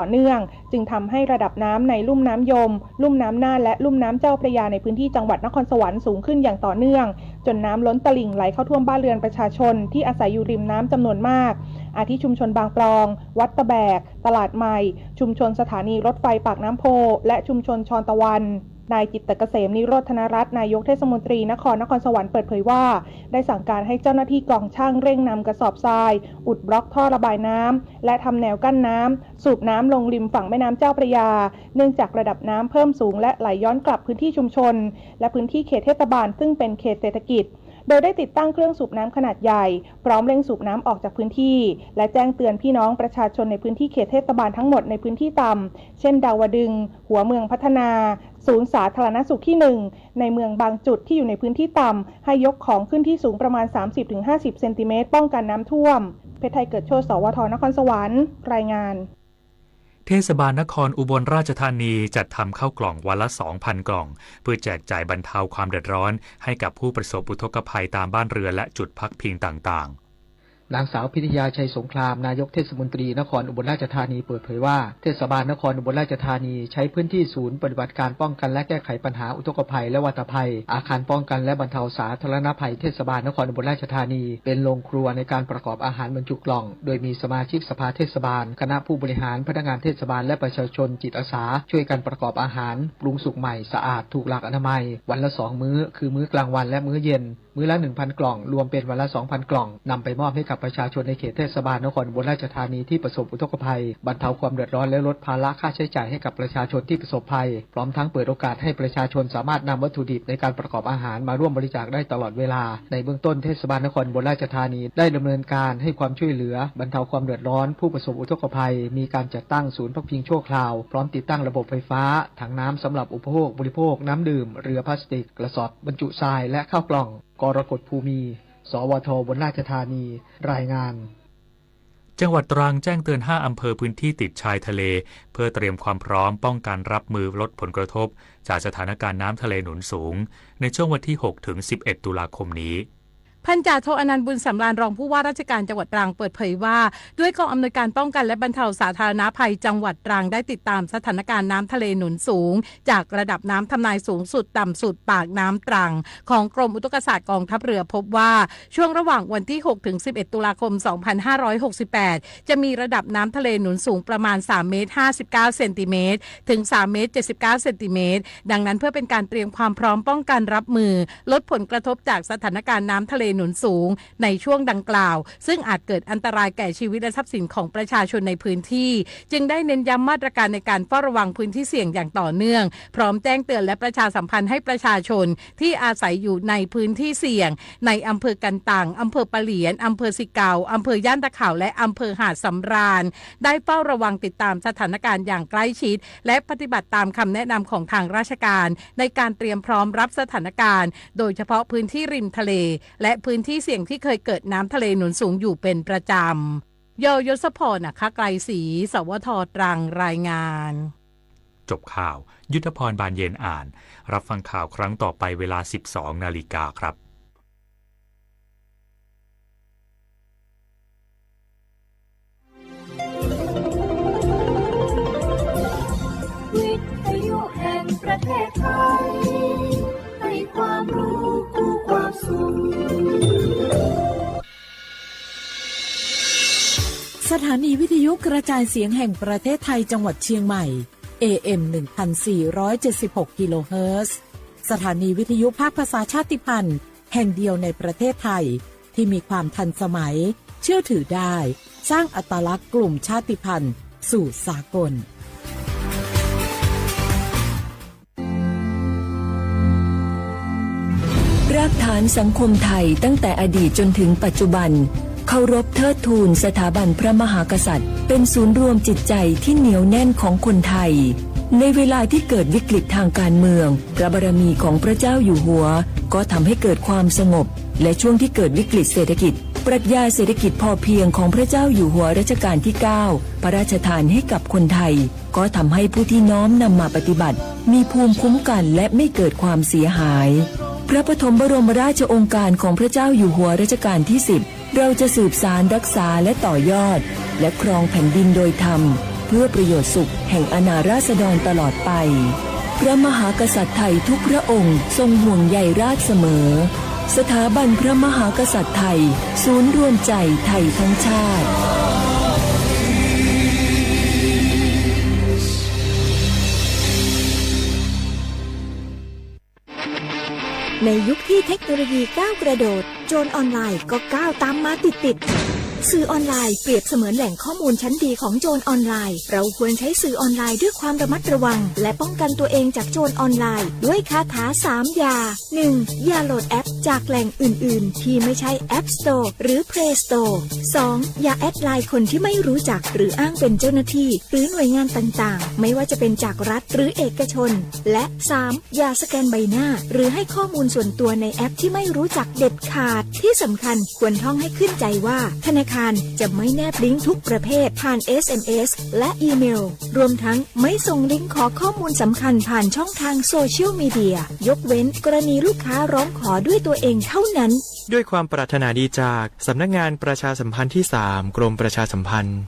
ต่อเนื่อง จึงทำให้ระดับน้ำในลุ่มน้ำยม ลุ่มน้ำน่าน และลุ่มน้ำเจ้าพระยาในพื้นที่จังหวัดนครสวรรค์สูงขึ้นอย่างต่อเนื่อง จนน้ำล้นตลิ่งไหลเข้าท่วมบ้านเรือนประชาชนที่อาศัยอยู่ริมน้ำจำนวนมาก อาทิชุมชนบางปลอง วัดตะแบก ตลาดใหม่ ชุมชนสถานีรถไฟปากน้ำโพ และชุมชนชอนตะวัน นายจิตตเกษม นิโรธธนรัตน์ นายกเทศมนตรีนครนครสวรรค์เปิดเผยว่า ได้สั่งการให้เจ้าหน้าที่กองช่างเร่งนำกระสอบทราย อุดบล็อกท่อระบายน้ำ และทำแนวกั้นน้ำ สูบน้ำลงริมฝั่งแม่น้ำเจ้าพระยา เนื่องจากระดับน้ำเพิ่มสูงและไหลย้อนกลับพื้นที่ชุมชน และพื้นที่เขตเทศบาลซึ่งเป็นเขตเศรษฐกิจ โดยได้ติดตั้งเครื่องสูบน้ำขนาดใหญ่ พร้อมเร่งสูบน้ำออกจากพื้นที่ และแจ้งเตือนพี่น้องประชาชนในพื้นที่เขตเทศบาลทั้งหมดในพื้นที่ต่ำ เช่น ดาวดึงส์ หัวเมืองพัฒนา ศูนย์สาธารณสุขที่หนึ่ง ในเมืองบางจุดที่อยู่ในพื้นที่ต่ำ ให้ยกของขึ้นที่สูงประมาณ สามสิบถึงห้าสิบเซนติเมตร ป้องกันน้ำท่วม เพชรไทยเกิดโชติ สวท นครสวรรค์ รายงาน เทศบาลนครอุบลราชธานีจัดทำข้าวกล่องวันละ สองพัน กล่อง เพื่อแจกจ่ายบรรเทาความเดือดร้อนให้กับผู้ประสบอุทกภัยตามบ้านเรือนและจุดพักพิงต่างๆ นางสาวพิทยา ชัยสงคราม นายกเทศมนตรีนครอุบลราชธานีเปิดเผยว่า เทศบาลนครอุบลราชธานีใช้พื้นที่ศูนย์ปฏิบัติการป้องกันและแก้ไขปัญหาอุทกภัยและวาตภัย อาคารป้องกันและบรรเทาสาธารณภัยเทศบาลนครอุบลราชธานี เป็นโรงครัวในการประกอบอาหารบรรจุกล่อง โดยมีสมาชิกสภาเทศบาล คณะผู้บริหาร พนักงานเทศบาล และประชาชนจิตอาสา ช่วยกันประกอบอาหาร ปรุงสุกใหม่ สะอาด ถูกหลักอนามัย วันละสองมื้อ คือมื้อกลางวันและมื้อเย็น มื้อละ หนึ่งพัน กล่อง รวมเป็นวันละ สองพัน กล่อง นำไปมอบให้กับประชาชนในเขตเทศบาลนครอุบลราชธานีที่ประสบอุทกภัย บรรเทาความเดือดร้อนและลดภาระค่าใช้จ่ายให้กับประชาชนที่ประสบภัย พร้อมทั้งเปิดโอกาสให้ประชาชนสามารถนำวัตถุดิบในการประกอบอาหารมาร่วมบริจาคได้ตลอดเวลา ในเบื้องต้นเทศบาลนครอุบลราชธานีได้ดำเนินการให้ความช่วยเหลือบรรเทาความเดือดร้อนผู้ประสบอุทกภัย มีการจัดตั้งศูนย์พักพิงชั่วคราว พร้อมติดตั้งระบบไฟฟ้า ถังน้ำสำหรับอุปโภคบริโภค น้ำดื่ม เรือพลาสติก กระสอบบรรจุทราย และข้าวกล่อง กรกฎ ภูมี สวท อุบลราชธานี รายงาน จังหวัดตรังแจ้งเตือน ห้า อำเภอพื้นที่ติดชายทะเล เพื่อเตรียมความพร้อมป้องกันรับมือลดผลกระทบจากสถานการณ์น้ำทะเลหนุนสูง ในช่วงวันที่ หก ถึง สิบเอ็ด ตุลาคมนี้ พันจ่าโทอนันต์ บุญสำราญ รองผู้ว่าราชการจังหวัดตรังเปิดเผยว่า ด้วยกองอำนวยการป้องกันและบรรเทาสาธารณภัยจังหวัดตรังได้ติดตามสถานการณ์น้ำทะเลหนุนสูง จากระดับน้ำทำนายสูงสุดต่ำสุดปากน้ำตรัง ของกรมอุทกศาสตร์กองทัพเรือพบว่า ช่วงระหว่างวันที่ หก ถึง สิบเอ็ด ตุลาคม สองพันห้าร้อยหกสิบแปด จะมีระดับน้ำทะเลหนุนสูงประมาณ สาม เมตร ห้าสิบเก้า เซนติเมตร ถึง สาม เมตร เจ็ดสิบเก้า เซนติเมตร ดังนั้นเพื่อเป็นการเตรียมความพร้อมป้องกันรับมือ ลดผลกระทบจากสถานการณ์น้ำทะเลหนุนสูง ในช่วงดังกล่าว ซึ่งอาจเกิดอันตรายแก่ชีวิตและทรัพย์สินของประชาชนในพื้นที่ จึงได้เน้นย้ำมาตรการในการเฝ้าระวังพื้นที่เสี่ยงอย่างต่อเนื่อง พร้อมแจ้งเตือนและประชาสัมพันธ์ให้ประชาชนที่อาศัยอยู่ในพื้นที่เสี่ยง ในอำเภอกันตัง อำเภอปะเหลียน อำเภอสิเกา อำเภอย่านตาขาว และอำเภอหาดสำราญ ได้เฝ้าระวังติดตามสถานการณ์อย่างใกล้ชิด และปฏิบัติตามคำแนะนำของทางราชการ ในการเตรียมพร้อมรับสถานการณ์ โดยเฉพาะพื้นที่ริมทะเล และพื้นที่เสี่ยงที่เคยเกิดน้ำทะเลหนุนสูงอยู่เป็นประจำ ยยศพร อัคคไกรศรี สวท ตรัง รายงาน จบข่าว ยุทธพร บานเย็นอ่าน รับฟังข่าวครั้งต่อไปเวลา สิบสอง นาฬิกาครับ วิทยุแห่งประเทศไทย ให้ความรู้คู่ความสุข สถานีวิทยุกระจายเสียงแห่งประเทศไทยจังหวัดเชียงใหม่ เอ เอ็ม หนึ่งพันสี่ร้อยเจ็ดสิบหก กิโลเฮิรตซ์ สถานีวิทยุภาคภาษาชาติพันธุ์แห่งเดียวในประเทศไทย ที่มีความทันสมัย เชื่อถือได้ สร้างอัตลักษณ์กลุ่มชาติพันธุ์สู่สากล รากฐานสังคมไทยตั้งแต่อดีตจนถึงปัจจุบัน เคารพเทิดทูนสถาบันพระมหากษัตริย์ เป็นศูนย์รวมจิตใจที่เหนียวแน่นของคนไทย ในเวลาที่เกิดวิกฤตทางการเมือง พระบารมีของพระเจ้าอยู่หัว ก็ทำให้เกิดความสงบ และช่วงที่เกิดวิกฤตเศรษฐกิจ ปรัชญาเศรษฐกิจพอเพียงของพระเจ้าอยู่หัวรัชกาลที่ เก้า พระราชทานให้กับคนไทย ก็ทำให้ผู้ที่น้อมนำมาปฏิบัติ มีภูมิคุ้มกันและไม่เกิดความเสียหาย พระปฐมบรมราชโองการของพระเจ้าอยู่หัวรัชกาลที่ สิบ เราจะสืบสานรักษาและต่อยอด และครองแผ่นดินโดยธรรม เพื่อประโยชน์สุขแห่งอาณาราษฎรตลอดไป พระมหากษัตริย์ไทยทุกพระองค์ทรงห่วงใยราชเสมอ สถาบันพระมหากษัตริย์ไทย ศูนย์รวมใจไทยทั้งชาติ ในยุคที่เทคโนโลยีก้าวกระโดด โจรออนไลน์ก็ก้าวตามมาติดๆ สื่อออนไลน์เปรียบเสมือนแหล่งข้อมูลชั้นดีของโจรออนไลน์ เราควรใช้สื่อออนไลน์ด้วยความระมัดระวัง และป้องกันตัวเองจากโจรออนไลน์ ด้วยคาถาสามอย่า หนึ่ง อย่าโหลดแอปจากแหล่งอื่นๆ ที่ไม่ใช่ App Store หรือ Play Store สอง อย่าแอดไลน์คนที่ไม่รู้จัก หรืออ้างเป็นเจ้าหน้าที่ หรือหน่วยงานต่างๆ ไม่ว่าจะเป็นจากรัฐหรือเอกชน และ สาม อย่าสแกนใบหน้า หรือให้ข้อมูลส่วนตัวในแอปที่ไม่รู้จักเด็ดขาด ที่สำคัญควรท่องให้ขึ้นใจว่า ธนาคารจะไม่แนบลิงก์ทุกประเภทผ่าน เอส เอ็ม เอส และอีเมล รวมทั้งไม่ส่งลิงก์ขอข้อมูลสำคัญผ่านช่องทางโซเชียลมีเดีย ยกเว้นกรณีลูกค้าร้องขอด้วยตัวเองเท่านั้น ด้วยความปรารถนาดีจากสำนักงานประชาสัมพันธ์ที่สาม กรมประชาสัมพันธ์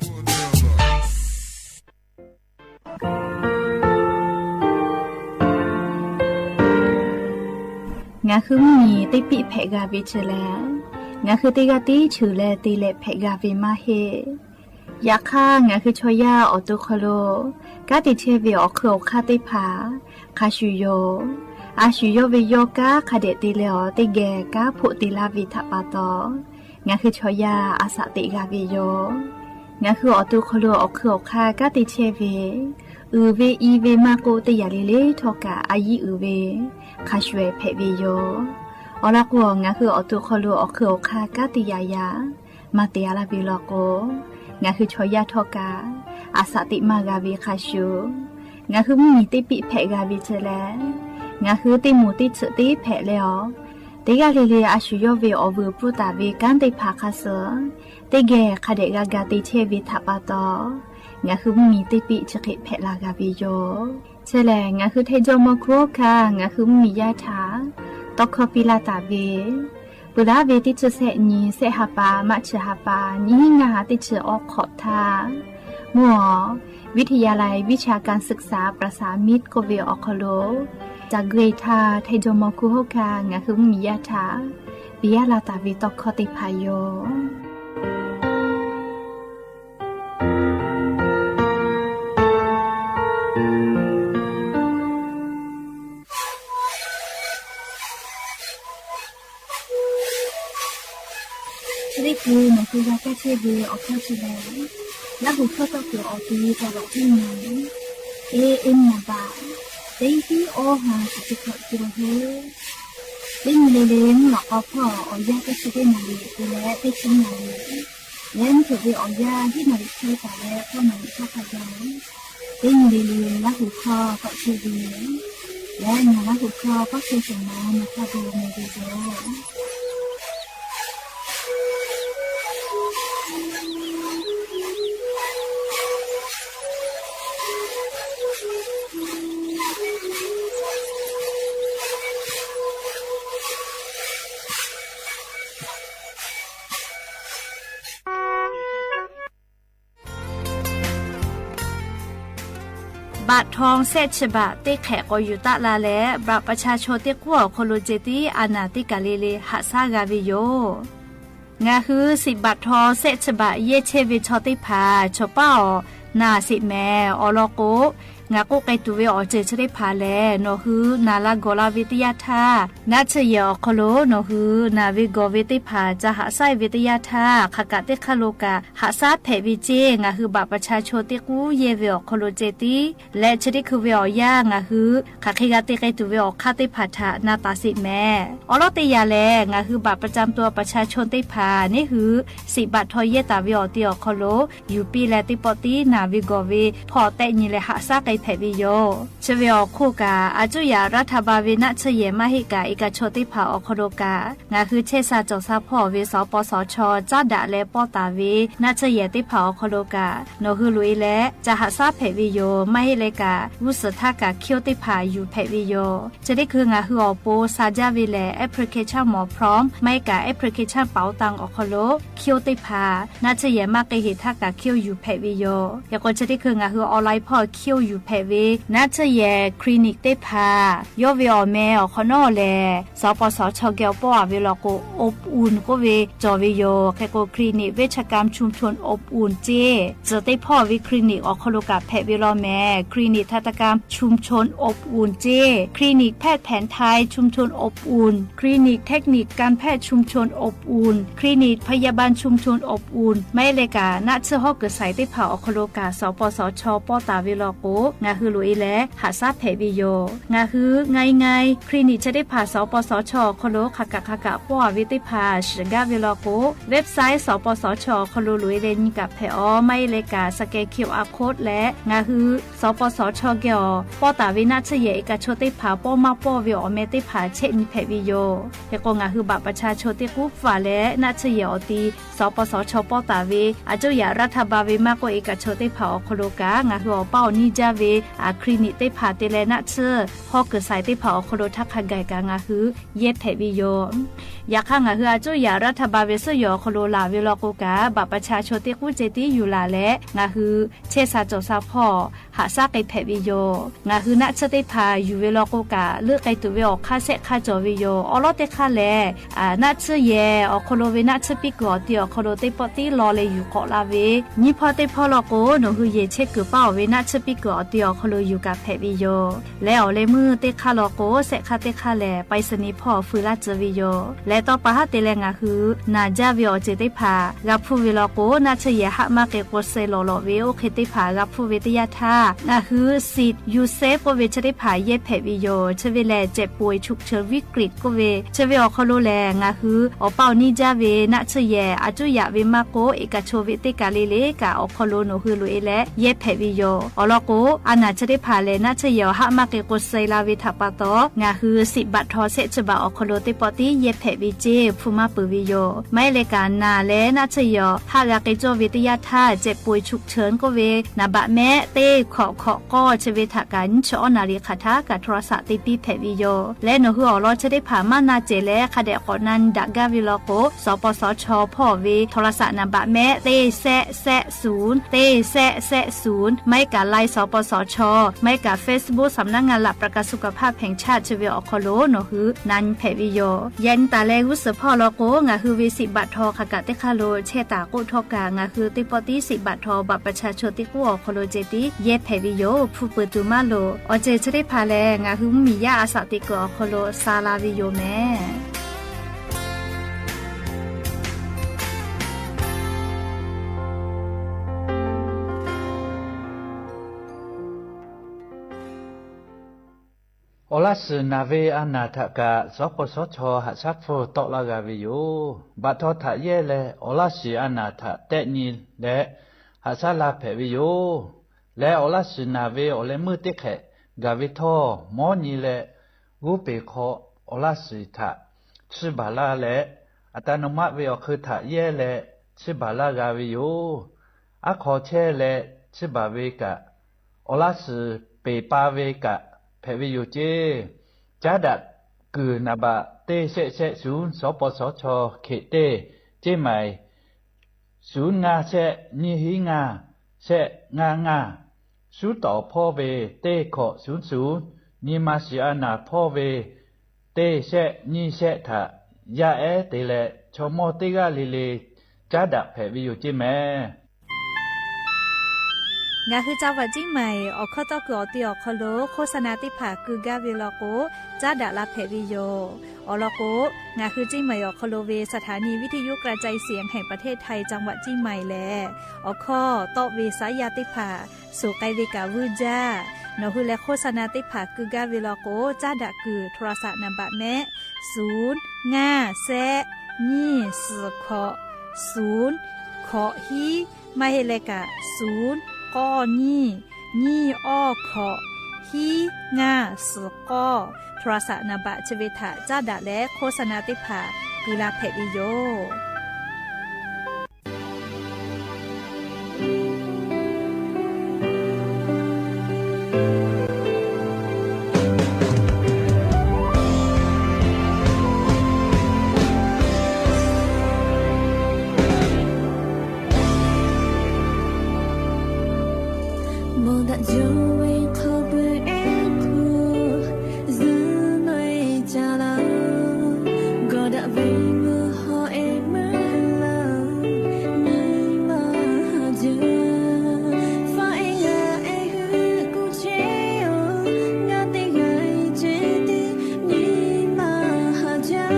Ngaˬ hui mvuhˇ miˬ teˇ piˆ hpehꞈ g'a ve chi lehˬ, ngaˬ hui teˇ g'aˇ tiˉ cheuˬ leh te leh hpehꞈ g'a ve maˇ heˆ. Yaꞈ hk'aˇ, ngaˬ hui chaw yaˇ awˬ to hk'aw lo kanˉ te chehˇ ve awˬ hk'eun awˬ hk'aˇ teˇ hpaˍ hk'a shuˍ yoˬ. A shu yawˇ ve yawˇ kanˉ hk'a dehꞈ te leh awˬ teˇ geh kanˉ hpoˆ te laˇ ve htaꞈ pa taw, ngaˬ hui chaw yaˇ a shaꞈ teꞈ g'a ve yoˬ. Ngaˬ hui awˬ to hk'aw lo awˬ hk'eun awˬ hk'aˇ kanˉ te chehˇ ve, uiˍ ve i ve maˇ k'oˆ, teˇ yanˇ le le htawˇ kaꞈ a yiˉ uiˍ ve hk'a shuˍ hpehꞈ ve yoˬ. Awˬ lawn k'o, ngaˬ hui awˬ to hk'aw lo awˬ hk'eun awˬ hk'aˇ kanˉ te yaꞈ yaꞈ maˇ te a laˇ ve law k'o, ngaˬ hui chaw yaˇ htawˇ kaꞈ a shaꞈ teꞈ maˇ g'a ve hk'a shuˍ, ngaˬ hui mvuhˇ miˬ teˇ piˆ hpehꞈ g'a ve chi lehˬ, ngaˬ hui teˇ moˍ teˇ tsuhꞈ teˇ hpehꞈ leh awˬ, teˇ g'aˇ le le a shu yawˇ ve awˬ vuiˬ pfuhˇ taˍ ve kanˉ teˇ hpaˍ hk'a suh teˇ geh hk'a dehꞈ g'a ga te chehˇ ve htaꞈ pa taw, ngaˬ hui mvuhˇ miˬ teˇ piˆ chi hk'e hpehꞈ la g'a ve yoˬ. Chi lehˬ, ngaˬ hui htaiˇ jawˇ mawˇ hkuˇ hawˉ hkanˇ ngaˬ hui mvuhˇ miˬ yaˇ htaꞈ tawˇ hkawˇ piˇ laˇ taˍ ve, peuˬ laˉ ve teˇ chi sehˆ nyi, sehˆ ha pa, March ha pa, nyiˇ hinˉ ngaˇ ha teˇ chi awˉ hk'awꞈ htaˇ, mvuhˇ awˬ วิทยาลัยวิชาการศึกษาประสานมิตร k'oˆ ve awˬ hk'aw lo, ca gui htaˇ htaiˇ jawˇ mawˇ hkuˇ hawˉ hkanˇ ngaˬ hui mvuhˇ miˬ yaˇ htaꞈ piˇ laˇ taˍ ve tawˇ hkawˇ teˇ hpaˍ yoˬ. Chi teˇ hkui nawˬ hui g'a kaˇ chehˇ ve awˬ hkawˇ chi lehˬ, Laˇ huˍ hkawˇ tawˇ kuiˬ awˬ ti ca lawꞈ teˇ nyi, e e naˍ baꞈ teˇ hiˉ awˇ ha shiˍ chi hkawꞈ te la heˆ. Teˇ nyi le le mvuhˇ lawꞈ k'aw hpawˇ awˬ yanˇ teˇ chi teˇ naˍ riˍ te leh teˇ chi naˍ riˍ, leh mvuhˇ hpeuꞈ ve awˬ yanˇ hiˉ naˍ riˍ chehˇ taˍ leh k'awˇ naˍ riˍ htaˇ hk'a gaˬ, teˇ nyi le le Laˇ huˍ hkawˇ tawˆ chehˇ ve, leh ngaˬ Laˇ huˍ hkawˇ k'awˇ chehˇ shehˍ ma nawˬ hk'a gaˬ meh ve yoˬ. Baꞈ htaw shehˆ chi baꞈ teˇ hk'ehꞈ k'awꞈ yuˬ taˆ la leh, บัตรประชาชน teˇ k'uˉ awˬ hk'aw lo ceh tiˉ a naˍ teˇ kaˬ le le haꞈ shaˉ g'a ve yoˬ. Ngaˬ hui shiˍ baꞈ htaw shehˆ chi baꞈ yehˇ chehˇ ve chaw teˇ hpaˍ chaw paˉ awˬ naˬ sheˍ mehˍ. Awˬ lawn k'o, ngaˬ k'oˆ k'ai tuˬ ve awˬ ceuˬ chi teˇ hpaˍ lehˬ, nawˬ hui naˬ la gawˬ la ve teˇ yanˇ htaˇ, naˆ tsuhˇ yehˬ awˬ hk'aw lo nawˬ hui naˬ ve gawˬ ve teˇ hpaˍ ca haꞈ shaˉ ve teˇ yanˇ htaˇ, hk'aˬ kaꞈ teˇ hk'aˇ lo kaꞈ haꞈ shaˉ hpehꞈ ve ceˇ. Ngaˬ hui บัตรประชาชน teˇ k'uˉ yehˇ ve awˬ hk'aw lo ceh tiˉ leh chi teˇ hkui ve awˬ yanˇ ngaˬ hui hk'aˬ hk'e g'a te k'ai tuˬ ve awˬ hk'aˇ teˇ hpaˍ htaꞈ na taˍ sheˍ mehˍ. Awˬ lawn teˇ yanˇ lehˬ, ngaˬ hui บัตรประจำตัวประชาชน teˇ hpaˍ neˇ hui shiˍ baꞈ htaw yehˇ taˍ ve awˬ ti awˬ hk'aw lo yuˬ piˇ leh, teˇ pawˆ tiˉ naˬ ve gawˬ ve hpawˇ tehˆ nyi leh haꞈ shaˉ k'ai hpehꞈ ve yoˬ. Chi ve awˬ hk'oˆ kaꞈ, a cuˇ yaꞈ รัฐบาล ve naˆ tsuhˇ yehˬ maˇ heˆ kaꞈ, e kaꞈ chaw teˇ hpaˍ awˬ hk'aw lo kaꞈ ngaˬ hui chehˇ sha cawˬ sha hpawˇ ve สปสช caˉ daꞈ leh pawˇ taˍ ve naˆ tsuhˇ yehˬ teˇ hpaˍ awˬ hk'aw lo kaꞈ nawˬ hui loꞈ e leh ca haꞈ shaˉ hpehꞈ ve yoˬ. Maˇ heˆ leh kaꞈ, g'uˇ suhˍ htaˇ kaꞈ คิว teˇ hpaˍ yuˬ hpehꞈ ve yoˬ. Chi teˇ hkui ngaˬ hui awˬ pon sha jaˇ ve lehˬ, application mawˬ พร้อม maˇ heˆ kaꞈ application เป๋าตัง awˬ hk'aw lo คิว teˇ hpaˍ naˆ tsuhˇ yehˬ maˇ k'ai heˍ htaˇ kaꞈ คิว yuˬ hpehꞈ ve yoˬ. Hk'e k'o, chi teˇ hkui ngaˬ hui online hpawˇ คิว yuˬ hpehꞈ ve naˆ tsuhˇ yehˬ คลินิก teˇ hpaˍ yawˇ ve awˬ meh awˬ hk'awꞈ nawˉ lehˬ, สปสช geh awˬ pawˆ a ve law k'o, อบอุ่น k'oˆ ve cawˬ ve yoˬ. Hk'e k'o, คลินิกเวชกรรมชุมชนอบอุ่น ceˇ, tcuhˬ teˇ hpawˇ ve คลินิก awˬ hk'aw lo kaꞈ hpehꞈ ve law mehˍ. คลินิกทันตกรรมชุมชนอบอุ่น ceˇ, คลินิกแพทย์แผนไทยชุมชนอบอุ่น คลินิกเทคนิคการแพทย์ชุมชนอบอุ่น คลินิกพยาบาลชุมชนอบอุ่น maˇ heˆ leh kaꞈ naˆ tsuhˇ hawˉ kuiˬ shaiˍ teˇ hpaˍ awˬ hk'aw lo kaꞈ สปสช pawˇ taˍ ve law k'o, ngaˬ hui loꞈ e leh haꞈ shaˉ hpehꞈ ve yoˬ. Ngaˬ hui ง่ายๆ คลินิก chi teˇ hpaˍ สปสช awˬ hk'aw lo hk'aˬ kaꞈ hk'aˬ kaꞈ pawˇ a ve teˇ hpaˍ shiˍ gaˇ ve law k'o, website สปสช awˬ hk'aw lo loꞈ e leh nyi kaꞈ hpehꞈ awˬ, maˇ heˆ leh kaꞈ scan QR code leh ngaˬ hui สปสช geh awˬ pawˇ taˍ ve naˆ tsuhˇ yehˬ e kaꞈ chaw teˇ hpaˍ pawˇ maˇ pawˇ ve awˬ meh teˇ hpaˍ chehˇ nyi hpehꞈ ve yoˬ. Hk'e k'o, ngaˬ hui บัตรประชาชน teˇ k'uˉ faˍ leh naˆ tsuhˇ yehˬ awˬ ti สปสช pawˇ taˍ ve a cuˇ yaꞈ รัฐบาล ve maˇ k'oˆ, e kaꞈ chaw teˇ hpaˍ awˬ hk'aw lo kaꞈ ngaˬ hui awˬ paˇ awˬ niˇ jaˇ ve คลินิก teˇ hpaˍ te leh naˆ tsuhˇ hawˉ kuiˬ shaiˍ teˇ hpaˍ awˬ hk'aw lo htaˇ hk'a gaˬ kaꞈ ngaˬ hui yehˇ hpehꞈ ve yoˬ. Yaꞈ hk'aˇ, ngaˬ hui a cuˇ yaꞈ รัฐบาล ve suhˉ yehˬ awˬ hk'aw lo laˬ ve law k'o kaꞈ, บัตรประชาชน teˇ k'uˉ ceh tiˉ yuˬ laˬ leh ngaˬ hui chehˇ sha cawˬ sha hpawˇ haꞈ shaˉ k'ai hpehꞈ ve yoˬ. Ngaˬ hui naˆ tsuhˇ teˇ hpaˍ yuˬ ve law k'o kaꞈ, leuˆ k'ai tuˬ ve awˬ hk'aˇ shehˆ hk'aˇ cawˬ ve yoˬ. Awˉ lawˉ teˇ hk'aˇ lehˬ, naˆ tsuhˇ yehˬ awˬ hk'aw lo ve naˆ tsuhˇ piˇ kuiˬ awˬ ti awˬ hk'aw lo teˇ pawˆ tiˉ law leh yuˬ k'awꞈ la ve, nyiˇ hpawˇ teˇ hpawˇ law k'o, nawˬ hui yehˬ chehˇ kuiˬ paˇ awˬ ve naˆ tsuhˇ piˇ kuiˬ awˬ ti awˬ hk'aw lo yuˬ kaꞈ hpehꞈ ve yoˬ. Leh awˬ leh meuˇ teˇ hk'aˇ law k'o, shehˆ hk'aˇ teˇ hk'aˇ lehˬ, ไปรษณีย์ hpawˇ fui laˇ tcuh ve yoˬ. Leh tawˇ pa haˉ te leh ngaˬ hui naˬ jaˇ ve awˬ ceuˬ teˇ hpaˍ g'a hpuˇ ve law k'o, naˆ tsuhˇ yehˬ haˆ maˇ k'ai k'o, suh lawˬ lawꞈ ve oˇ hk'e teˇ hpaˍ g'a hpuˇ ve teˇ yanˇ htaˇ, ngaˬ hui สิทธิ์ยูเซฟ k'oˆ ve chi teˇ hpaˍ yehˇ hpehꞈ ve yoˬ. Chi ve lehˬ เจ็บป่วยฉุกเฉินวิกฤต k'oˆ ve chi ve awˬ hk'aw lo lehˬ, ngaˬ hui awˬ paˇ awˬ niˇ jaˇ ve naˆ tsuhˇ yehˬ a cuˇ yaꞈ ve maˇ k'oˆ, e kaꞈ chaw ve teˇ kaˬ le le kaꞈ awˬ hk'aw lo nawˬ hui loꞈ e leh yehˇ hpehꞈ ve yoˬ. Awˬ lawn k'o, a naˬ chi teˇ hpaˍ lehˬ naˆ tsuhˇ yehˬ awˬ haˆ maˇ k'ai k'o, suh la ve htaꞈ pa taw, ngaˬ hui สิทธิ์บัตรทอง shehˆ chi baˬ awˬ hk'aw lo teˇ pawˆ tiˉ yehˇ hpehꞈ ve ceˇ hpu maˇ peuˬ ve yoˬ. Maˇ heˆ leh kaꞈ, naˬ leh naˆ tsuhˇ yehˬ awˬ haˆ g'a k'ai cawˇ ve teˇ yanˇ htaˇ, เจ็บป่วยฉุกเฉิน k'oˆ ve naˍ baꞈ mehˆ teˇ hkawꞈ hkawꞈ k'awˇ chi ve htaꞈ kaꞈ nyiˇ chi awˉ naˍ riˍ hk'aˬ htaˇ kaꞈ โทรศัพท์ te piˇ hpehꞈ ve yoˬ. Leh nawˬ hui awˬ lawn chi teˇ hpaˍ maˇ na cehˬ leh hk'a dehꞈ k'awꞈ na nyi daꞈ gaˇ ve law k'o, สปสช hpawˇ ve โทรศัพท์ naˍ baꞈ mehˆ teˇ shehˆ shehˆ ศูนย์ teˇ shehˆ shehˆ ศูนย์, maˇ heˆ kaꞈ ไลน์ สปสช maˇ heˆ kaꞈ เฟซบุ๊ก สำนักงานหลักประกันสุขภาพแห่งชาติ chi ve awˬ hk'aw lo nawˬ hui na nyi hpehꞈ ve yoˬ. Yaꞈ nyi taˍ leh g'uˇ suhˍ hpawˇ law k'o, ngaˬ hui ve สิทธิ์บัตรทอง hk'aˬ kaꞈ teˇ hk'aˇ lo chehˇ taˍ k'oˆ htawˇ kaꞈ, ngaˬ hui teˇ pawˆ tiˉ สิทธิ์บัตรทอง บัตรประชาชน teˇ k'uˉ awˬ hk'aw lo ceh tiˉ yehˇ hpehꞈ ve yoˬ. Hpu peuˬ tuˬ maˇ loˍ. Awˬ ceuˬ chi teˇ hpaˍ lehˬ, ngaˬ hui mvuhˇmiˬ yaˇ a shaꞈ teꞈ kuiˬ awˬ hk'aw lo sha la ve yoˬ mehˍ. Awˬ laˇ shiˍ naˬ ve a naˬ htaꞈ kaꞈ สปสช haꞈ shaˉ hpfuhˇ tawˆ laˇ g'a ve yoˬ. Baꞈ htaw htaꞈ yehˇ leh awˬ laˇ shiˍ a naˬ htaꞈ tehˆ nyi leh haꞈ shaˉ la hpehꞈ ve yoˬ. Leh awˬ laˇ shiˍ naˬ ve awˬ leh meuˇ teˇ hk'ehꞈ gaˬ ve htawˇ, mawˉ nyi leh g'uˇ peˬ hk'aw awˬ laˇ shiˍ htaꞈ chiˇ baˬ laˇ leh, อัตโนมัติ ve awˬ hk'eun htaꞈ yehˇ leh chiˇ baˬ laˇ g'a ve yoˬ. Aˉ hk'aw chehˇ leh chiˇ baˬ ve kaꞈ, awˬ laˇ shiˍ peˬ pa ve kaꞈ hpehꞈ ve yoˬ ceˇ. Caˉ daꞈ kuiˬ naˍ baꞈ teˇ shehˆ shehˆ ศูนย์ สปสช เขต teˇ, ceˇ maiˍ ศูนย์ ngaˇ shehˆ nyiˇ hiˉ ngaˇ shehˆ ngaˇ ngaˇ, suˉ tawˍ hpawˇ ve teˇ hkawꞈ ศูนย์ ศูนย์, nyi ma shiˍ a naˬ hpawˇ ve teˇ shehˆ nyiˇ shehˆ htaꞈ yaˇ ehˉ te leh, chaw mawˇ teˇ g'aˇ le le caˉ daꞈ hpehꞈ ve yoˬ ceˇ mehˍ. Ngaˬ hui จังหวัดเชียงใหม่ awˬ hkawˇ tawˇ kuiˬ awˬ ti awˬ hk'aw lo โฆษณา teˇ hpaˍ keu gaˇ ve law k'o, caˉ daꞈ la hpehꞈ ve yoˬ. Awˬ lawn k'o, ngaˬ hui เชียงใหม่ awˬ hk'aw lo ve สถานีวิทยุกระจายเสียงแห่งประเทศไทย จังหวัดเชียงใหม่ lehˬ, awˬ hkawˇ tawˆ ve saˉ yaˇ teˇ hpaˍ suˍ k'ai ve kaꞈ vuiˇ jaˇ. Nawˬ hui leh โฆษณา teˇ hpaˍ keu gaˇ ve law k'o, caˉ daꞈ kuiˬ โทรศัพท์ naˍ baꞈ mehˆ ศูนย์ ngaˇ shehˆ nyiˇ suhˍ hkawꞈ ศูนย์ hkawꞈ hiˉ, maˇ heˆ leh kaꞈ ศูนย์ k'awˇ nyiˇ nyiˇ awˇ hkawꞈ hiˉ ngaˇ suhˍ k'awˇ โทรศัพท์ naˍ baꞈ chi ve htaꞈ caˉ daꞈ leh โฆษณา teˇ hpaˍ keu la hpehꞈ ve yoˬ. Mawˬ daꞈ jaˇ ve hk'a peu-eˬ hk'oˆ zuhꞈ nawˬ-e ca laˇ. Gawˬ daꞈ ve meuˇ hawˉ-e meuˇ laˇ, nyi ma haˍ jaˇ. Faˆ-e ngaˬ-e hui kuˬ chehˇ-oˬ, ngaˬ teˇ g'aˇ-e ceh tiˉ nyi ma haˍ jaˇ.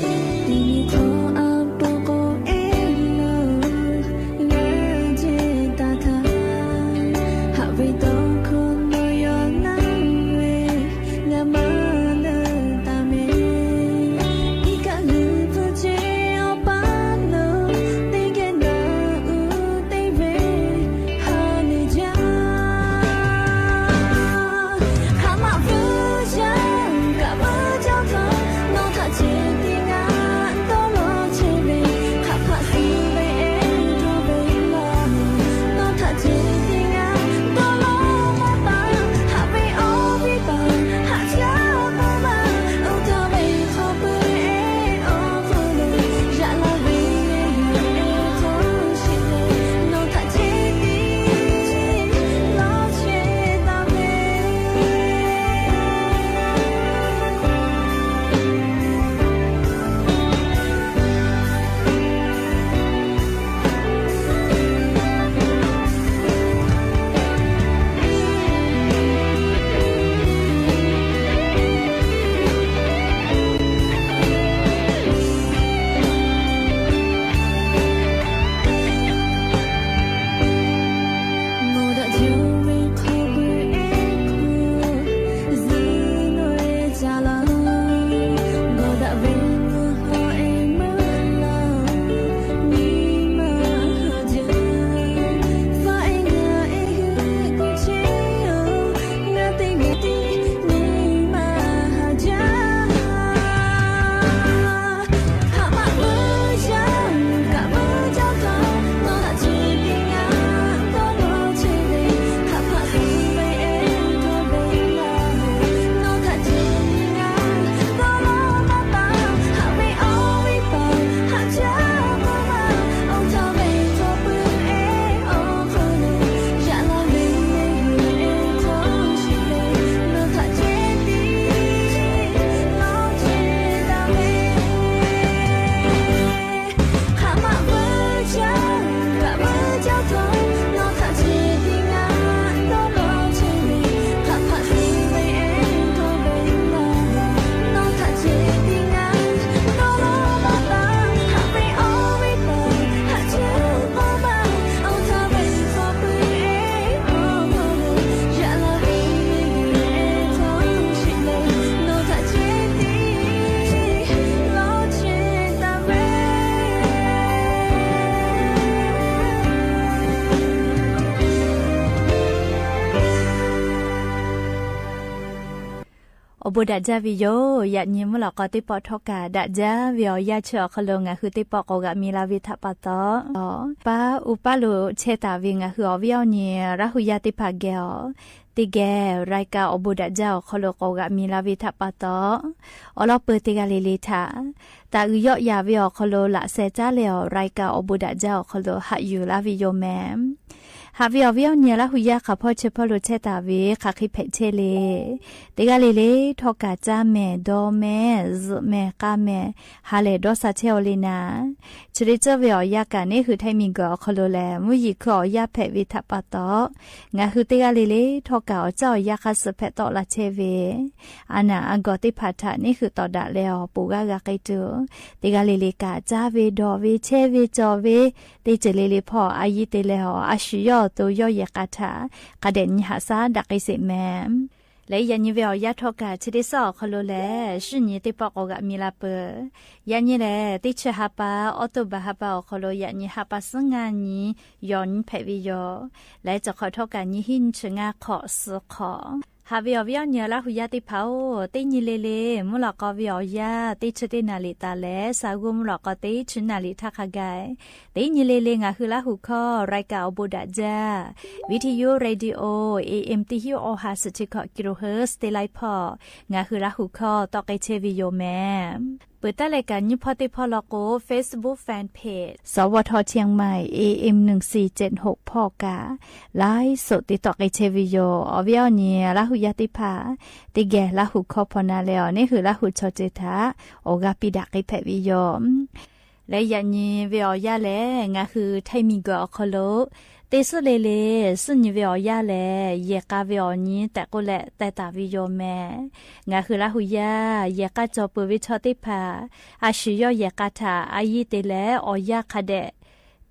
Teˇ nyi hk'awꞈ a poˍ k'o-e laˇ, ngaˬ ceh taˇ htaˇ, haꞈ ve tawˇ hkawˇ nawˬ yaw naˇ ve, ngaˬ maˇ leuˆ taˍ mehˍ. Iˉ kaˆ g'uiˬ hpfuhˇ ceh awˬ paˇ lo, teˇ geh ngaˬ uˉ te ve ha lehˬ jaˇ. Hk'aˬ ma vuiˬ jaˇ, kaꞈ vuiˬ jaˇ htaˇ, nawˬ htaꞈ ceh tiˉ ngaˬ dawˇ law chehˇ ve, hk'aˬ hpaˆ suh ve-e dawˇ ve laˇ. Nawˬ htaꞈ ceh tiˉ ngaˬ dawˇ law maˇ taˍ, haꞈ ve awˬ viˉ paˍ haꞈ jaˇ k'oˆ ma, oˇ htaˇ ve hk'aw pui-e awˬ hk'aw lo yaꞈ la ve yoˬ-e hk'aw shiˍ leh, nawˬ htaꞈ ceh tiˉ law chehˇ taˍ ve. Mawˬ daꞈ jaˇ ve hk'a peu-eˬ hk'oˆ zuhꞈ nawˬ-e ca laˇ. Gawˬ daꞈ ve meuˇ hawˉ-e meuˇ laˇ, nyi ma haˍ jaˇ. Faˆ-e ngaˬ-e hui kuˬ chehˇ-oˬ, ngaˬ teˇ g'aˇ tiˉ nyi ma haˍ jaˇ. Hk'aˬ ma vuiˬ jaˇ, kaꞈ vuiˬ jaˇ htaˇ, nawˬ htaꞈ ceh tiˉ ngaˬ dawˇ law chehˇ ve, hk'aˬ hpaˆ suh ve-e dawˇ ve laˇ. Nawˬ htaꞈ ceh tiˉ ngaˬ dawˇ law maˇ taˍ, haꞈ ve awˬ viˉ paˍ haꞈ jaˇ k'oˆ ma, oˇ htaˇ ve hk'aw pui-e awˬ hk'aw lo yaꞈ la ve yoˬ-e hk'aw shiˍ leh, nawˬ htaꞈ ceh tiˉ law chehˇ taˍ ve. Hk'aˬ ma vuiˬ jaˇ, kaꞈ vuiˬ jaˇ htaˇ, nawˬ htaꞈ ceh tiˉ ngaˬ dawˇ law chehˇ ve, hk'aˬ hpaˆ suh ve-e dawˇ ve laˇ. Nawˬ htaꞈ ceh tiˉ ngaˬ dawˇ law maˇ taˍ, haꞈ ve awˬ viˉ paˍ haꞈ jaˇ k'oˆ ma, oˇ htaˇ ve hk'aw pui-e awˬ hk'aw lo yaꞈ la ve yoˬ-e hk'aw shiˍ leh, nawˬ htaꞈ ceh tiˉ law chehˇ taˍ ve. Awˬ bon daꞈ jaˇ ve yoˬ. Yaꞈ nyi mvuhˇ lawꞈ k'aw teˇ pawˆ htawˇ kaꞈ daꞈ jaˇ ve awˬ yanˇ chi awˬ hk'aw lo ngaˬ hui teˇ pawˆ k'awꞈ g'aꞈ mi la ve htaꞈ pa taw, paˉ uˉ paˉ lo chehˇ taˍ ve ngaˬ hui awˬ viˉ awˬ nyi Laˇ hu yaˇ teˇ hpaˍ geh awˬ, teˇ geh รายการ awˬ bon daꞈ jaˇ awˬ hk'aw lo k'awꞈ g'aꞈ mi la ve htaꞈ pa taw, awˬ lawn peu teˇ g'aˇ le le htaꞈ taꞈ uiˍ yawˆ yan ve awˬ hk'aw lo laꞈ sheh caˉ leh awˬ รายการ awˬ bon daꞈ jaˇ awˬ hk'aw lo haꞈ yuˬ laˇ ve yoˬ mehˍ. Haꞈ ve awˬ viˉ awˬ nyi Laˇ hu yaˇ hk'aˬ hpawˇ chi hpawˇ lo chehˇ taˍ ve hk'aˬ hk'e hpehꞈ chehˇ le. Teˇ g'aˇ le le htawˇ kaꞈ caˇ mehˍ, dawˇ mehˍ, zuhꞈ mehˍ, k'a mehˍ, ha lehˬ dawˇ sha chehˇ-aw le naˍ. Chi hk'e tcuhˉ ve awˬ yanˇ kaꞈ neˉ hui htaiˇ miˬ guiˬ awˬ hk'aw lo lehˬ mvuhˇ yeˬ hkui awˬ yanˇ hpehꞈ ve htaꞈ pa taw, ngaˬ hui teˇ g'aˇ le le htawˇ kaꞈ awˬ caˇ awˬ yanˇ hk'aˇ suh hpehꞈ tawˆ la chehˇ ve, a naˍ a gawˬ teˇ hpaˍ htaꞈ neˉ hui tawˍ daꞈ leh awˬ poˬ g'aˇ g'a k'ai tuˬ, teˇ g'aˇ le le kaꞈ caˇ ve, dawˬ ve, chehˇ ve, cawˬ ve, teˇ ceuˬ le le hpawˇ a yiˇ te leh awˬ a shu yawˇ awˬ to yawˇ yehˬ k'a htaꞈ k'a dehꞈ nyi haꞈ shaˉ daꞈ k'ai sheˍ mehˍ. Leh yaꞈ nyi ve awˬ yanˇ htawˇ kaꞈ chi teˇ suhˉ awˬ hk'aw lo lehˬ, shinˉ nyi teˇ pawˆ k'awꞈ g'aꞈ mi la peuˬ. Yaꞈ nyi lehˬ, teˇ chi ha pa, October ha pa awˬ hk'aw lo yaꞈ nyi ha pa suhˉ ngaˇ nyi, yawˬ nyi hpehꞈ ve yoˬ. Leh cawˬ hk'awꞈ htawˇ kaꞈ nyi hiˉ nyi chi ngaˇ hk'awꞈ suhˍ hk'awꞈ. Haꞈ ve awˬ viˉ awˬ nyi Laˇ hu yaˇ teˇ hpaˍ-oˬ, teˇ nyi le le mvuhˇ lawꞈ k'aw ve awˬ yanˇ teˇ chi teˇ naˍ riˍ taˍ leh, sa g'uˇ mvuhˇ lawꞈ k'aw teˇ chi naˍ riˍ htaˇ hk'a gaˬ, teˇ nyi le le ngaˬ hui Laˇ hu hkawˇ รายการ awˬ bon daꞈ jaˇ, V T U Radio A M teˇ hinˉ awˬ ha suhˍ chi hkawꞈ kilohertz teˇ laiˉ hpawˇ ngaˬ hui Laˇ hu hkawˇ tawˆ k'ai chehˇ ve yoˬ mehˍ. Peuˬ taˉ leh kaꞈ nyiˇ hpawˇ teˇ hpawˇ law k'o, Facebook fan page สวท เชียงใหม่ A M หนึ่งสี่เจ็ดหก hpawˇ kaꞈ ไลฟ์สด te tawˆ k'ai chehˇ ve yoˬ. Awˬ viˉ awˬ nyi Laˇ hu yaˇ teˇ hpaˍ, teˇ geh Laˇ hu hkawˇ hpaw na leh awˬ neˉ hui Laˇ hu chaw ceuˬ htaꞈ awˬ g'aˇ piˇ daꞈ k'ai hpehꞈ ve yoˬ. Leh yaꞈ nyi ve awˬ yanˇ lehˬ, ngaˬ hui Htaiˇ miˬguiˬ awˬ hk'aw lo teˇ suhˉ le le, suhˉ nyi ve awˬ yanˇ lehˬ, yehˬ k'a ve awˬ nyi tehꞈ k'oˆ leh teh taˍ ve yoˬ mehˍ. Ngaˬ hui Laˇ hu yaˇ yehˬ k'a cawˬ peuˬ ve chaw teˇ hpaˍ, a shu yawˇ yehˬ k'a htaꞈ a yiˇ te leh awˬ yanˇ hk'a dehꞈ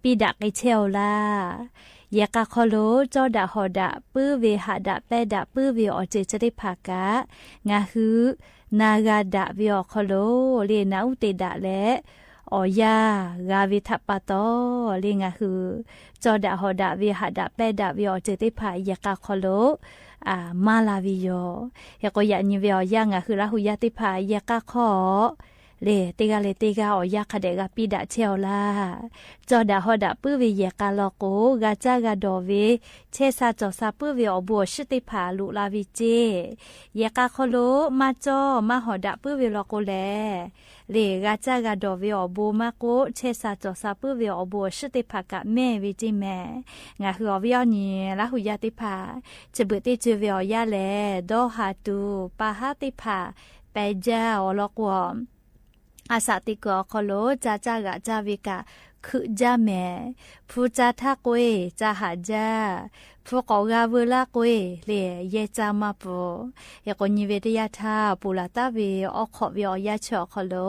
piˇ daꞈ k'ai chehˇ-oˆ laˇ. Yehˬ k'a hk'aw lo cawˇ daꞈ hawˍ daꞈ puiˉ ve, haꞈ daꞈ pehnˇ daꞈ puiˉ ve awˬ ceuˬ chi teˇ hpaˍ kaꞈ, ngaˬ hui na g'a daꞈ ve awˬ hk'aw lo, le na uˉ te daꞈ leh awˬ yanˇ g'a ve htaꞈ pa taw, le ngaˬ hui cawˇ daꞈ hawˍ daꞈ ve, haꞈ daꞈ pehnˇ daꞈ ve awˬ ceuˬ teˇ hpaˍ yehˬ k'a hk'aw lo maˇ la ve yoˬ. Hk'e k'o, yaꞈ nyi ve awˬ yanˇ ngaˬ hui Laˇ hu yaˇ teˇ hpaˍ yehˬ k'a hk'aw le teˇ g'aˇ leh teˇ g'aˇ awˬ yanˇ hk'a dehꞈ g'a piˇ daꞈ chehˇ-oˆ laˇ. Cawˇ daꞈ hawˍ daꞈ puiˉ ve yehˬ k'a law k'o, g'a caˇ g'a dawˬ ve, chehˇ sha cawˬ sha puiˉ ve awˬ bon awˬ shinˉ teˇ hpaˍ loꞈ la ve ceˇ. Yehˬ k'a hk'aw lo maˇ cawˇ maˇ hawˍ daꞈ puiˉ ve law k'o lehˬ, le g'a caˇ g'a dawˬ ve awˬ bon maˇ k'oˆ, chehˇ sha cawˬ sha puiˉ ve awˬ bon awˬ shinˉ teˇ hpaˍ kaꞈ mehˇ ve ceˇ mehˍ. Ngaˬ hui awˬ viˉ awˬ nyi Laˇ hu yaˇ teˇ hpaˍ, chi beuꞈ teˇ ceuˬ ve awˬ yanˇ lehˬ, dawˇ haˍ tuˬ pa haˉ teˇ hpaˍ pehˬ jaˇ awˬ lawn k'o, a shaꞈ teꞈ kuiˬ awˬ hk'aw lo ca caˇ g'aꞈ caˇ ve kaꞈ hkeuꞈ jaˇ mehˍ. Hpu ca htaˇ k'oˆ-e ca haꞈ jaˇ, hpu k'awꞈ g'a veu laˇ k'oˆ-e le yehˇ caˇ maˇ pfuhˍ. Hk'e k'o, nyi ve teˇ yanˇ htaˇ ponˬ laˬ taˉ ve awˉ hk'awꞈ ve awˬ yanˇ chi awˬ hk'aw lo,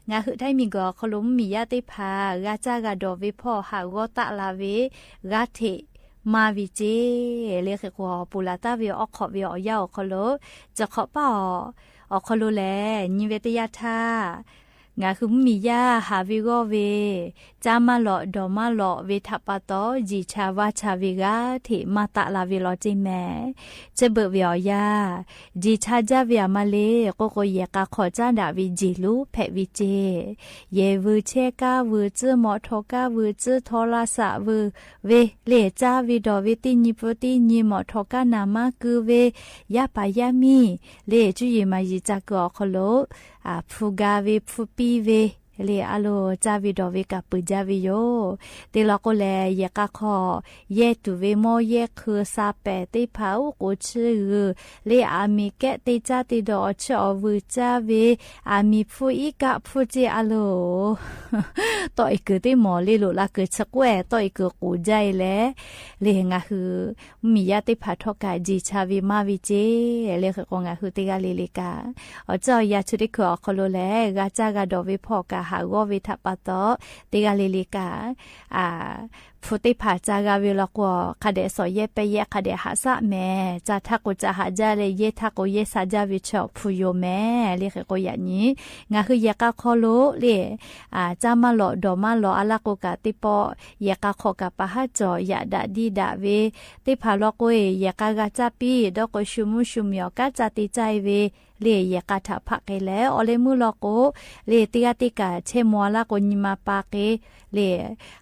ngaˬ hui Htaiˇ miˬguiˬ awˬ hk'aw lo mvuhˇmiˬ yaˇ teˇ hpaˍ g'a caˇ g'a dawˬ ve hpawˇ haꞈ g'awˇ taˆ la ve g'aˇ hteꞈ maˇ ve ceˇ. Le hk'e k'o, ponˬ laˬ taˉ ve awˉ hk'awꞈ ve awˬ yanˇ awˬ hk'aw lo, cawˬ hk'awꞈ paˇ awˬ, awˬ hk'aw lo lehˬ, nyi ve teˇ yanˇ htaˇ ngaˬ hui mvuhˇmiˬ yaˇ haˍ ve g'awˇ ve, caˇ maˇ lawꞈ dawˬ maˇ lawꞈ ve htaꞈ pa taw, jeˬ cha vaˇ cha ve g'aˇ hteꞈ maˇ taˆ la ve law ceˇ mehˍ. Chi beuꞈ ve awˬ yanˇ, jeˬ cha jaˇ ve aˬ ma le k'oˆ k'o, yehˬ k'a hk'aw caˉ daꞈ ve jeˬ lonˉ hpehꞈ ve ceˇ. Yehˬ veu chehˇ kaˇ veu tcuhˉ, mawꞈ htaw kaˇ veu tcuhˉ, htaw laˇ saꞈ veu ve le caˇ ve dawˬ ve teˇ nyi pfuhˇ teˇ nyi, mawꞈ htaw kaˇ naˍ maˇ keu ve, yaˇ paˍ yaˇ miˇ le cuˇ yiˍ maˍ yiˍ ca kuiˬ awˬ hk'aw lo hpu ga ve hpu piˇ ve le a lo caˇ ve dawˬ ve kaꞈ peuˬ jaˇ ve yoˬ. Te law k'o lehˬ, yehˬ k'a hk'aw yehˇ tuˬ ve mawˇ yehˇ hk'eu sha pehˍ teˇ hpaˍ uˉ k'oˍ chiˇ g'uiˬ le aˬ miˍ kehˉ te caˇ te dawˬ awˬ chiˇ awˬ vuiˬ caˇ ve, aˬ miˍ hpfuhˇ iˉ kaˆ hpfuhˇ ceˇ a loˬ. Tawˆ-e kuiˬ teˇ mawˬ le loꞈ la kuiˬ chi k'oˆ-e, tawˆ-e kuiˬ k'oˍ jaˇ-e leh, le ngaˬ hui mvuhˇmiˬ yaˇ teˇ hpaˍ htawˇ kaꞈ jeˬ cha ve maˇ ve ceˇ. Le hk'e k'o, ngaˬ hui teˇ g'aˇ le le kaꞈ awˬ ceuˬ awˬ yanˇ chi teˇ hkui awˬ hk'aw lo lehˬ, g'a caˇ g'a dawˬ ve hpawˇ kaꞈ haꞈ g'awˇ ve htaꞈ pa taw, teˇ g'aˇ le le kaꞈ hpu teˇ hpaˍ ca g'a ve law k'o, hk'a dehꞈ sawˍ yehˇ pehˇ yehˇ hk'a dehꞈ haꞈ shaˆ mehˍ. Ca htaˇ k'o ca haꞈ jaˇ leh, yehˇ htaˇ k'o yehˇ sha jaˇ ve chi awˬ hpu yoˬ mehˍ. Le hk'e k'o, yaꞈ nyi ngaˬ hui yehˬ k'a hk'aw lo le caˇ maˇ lawꞈ dawˬ maˇ lawꞈ a laˇ k'o kaꞈ, teˇ pawˆ yehˬ k'a hk'aw kaꞈ pa haˉ cawˬ yaꞈ daꞈ diˇ daꞈ ve teˇ hpaˍ law k'o-e, yehˬ k'a g'a caˇ piˇ dawˇ k'o, shu mvuhˇ shu miˬ awˬ kanˉ ca te caˇ-e ve le yehˬ k'a htaꞈ hpaˆ k'ai leh, awˬ leh meuˇ law k'o le teˇ g'aˇ teˇ kaꞈ chehˇ maw a laˇ k'o, nyi ma pa k'e le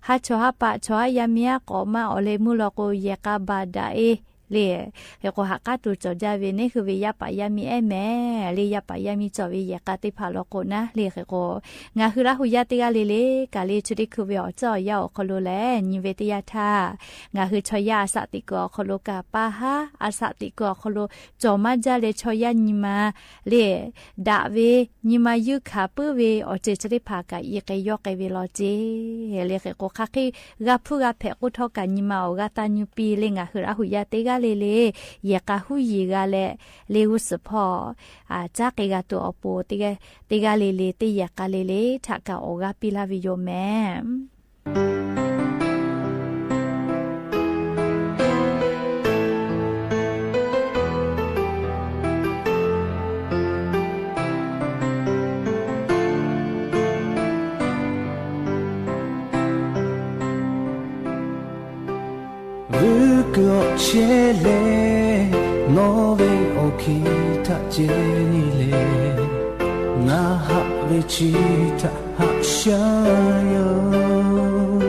haˉ chaw haˉ paˆ chaw haˉ yaˇ miˇ haˉ k'awꞈ maˇ awˬ leh meuˇ law k'o, yehˬ k'a baˬ daꞈ-e le. Hk'e k'o, ha k'aˉ to cawˬ jaˇ ve neˇ hui ve yaˇ paˍ yaˇ miˇ ehˉ mehˍ le. Yaˇ paˍ yaˇ miˇ cawˬ ve yehˬ k'a teˇ hpaˍ law k'o naˉ, le hk'e k'o, ngaˬ hui Laˇ hu yaˇ teˇ g'aˇ le le kaꞈ le chi teˇ hkui ve awˬ ceuˬ awˬ yanˇ awˬ hk'aw lo lehˬ, nyi ve teˇ yanˇ htaˇ ngaˬ hui chaw yaˇ a shaꞈ teꞈ kuiˬ awˬ hk'aw lo kaꞈ pa haˉ, a shaꞈ teꞈ kuiˬ awˬ hk'aw lo cawˬ maˇ jaˇ leh, chaw yaˇ nyi ma le daꞈ ve, nyi ma yuˇ hkanˍ puiˉ ve awˬ ceuˬ chi teˇ hpaˍ kaꞈ i k'ai yawˇ k'ai ve law ceˇ. Le hk'e k'o, hk'aˬ hk'e g'a hpuˇ g'a hpehꞈ k'oˆ htawˇ kaꞈ, nyi ma awˬ g'aˇ taˇ nyi piˇ le. Ngaˬ hui Laˇ hu yaˇ teˇ g'aˇ le le yehˬ k'a huˉ yiˍ g'a leh, le g'uˇ suhˍ hpawˇ caˉ k'ai g'a tuˬ awˬ pon, teˇ g'aˇ le le teˇ yehˬ k'a le le htaꞈ kaꞈ awˬ g'aˇ piˇ laˇ ve yoˬ mehˍ. G'awˆ chehˇ leh, nawˬ ve awˬ hkiˇ htaꞈ ceh nyi leh, ngaˬ haꞈ ve chi htaꞈ haꞈ shaˉ yoˬ.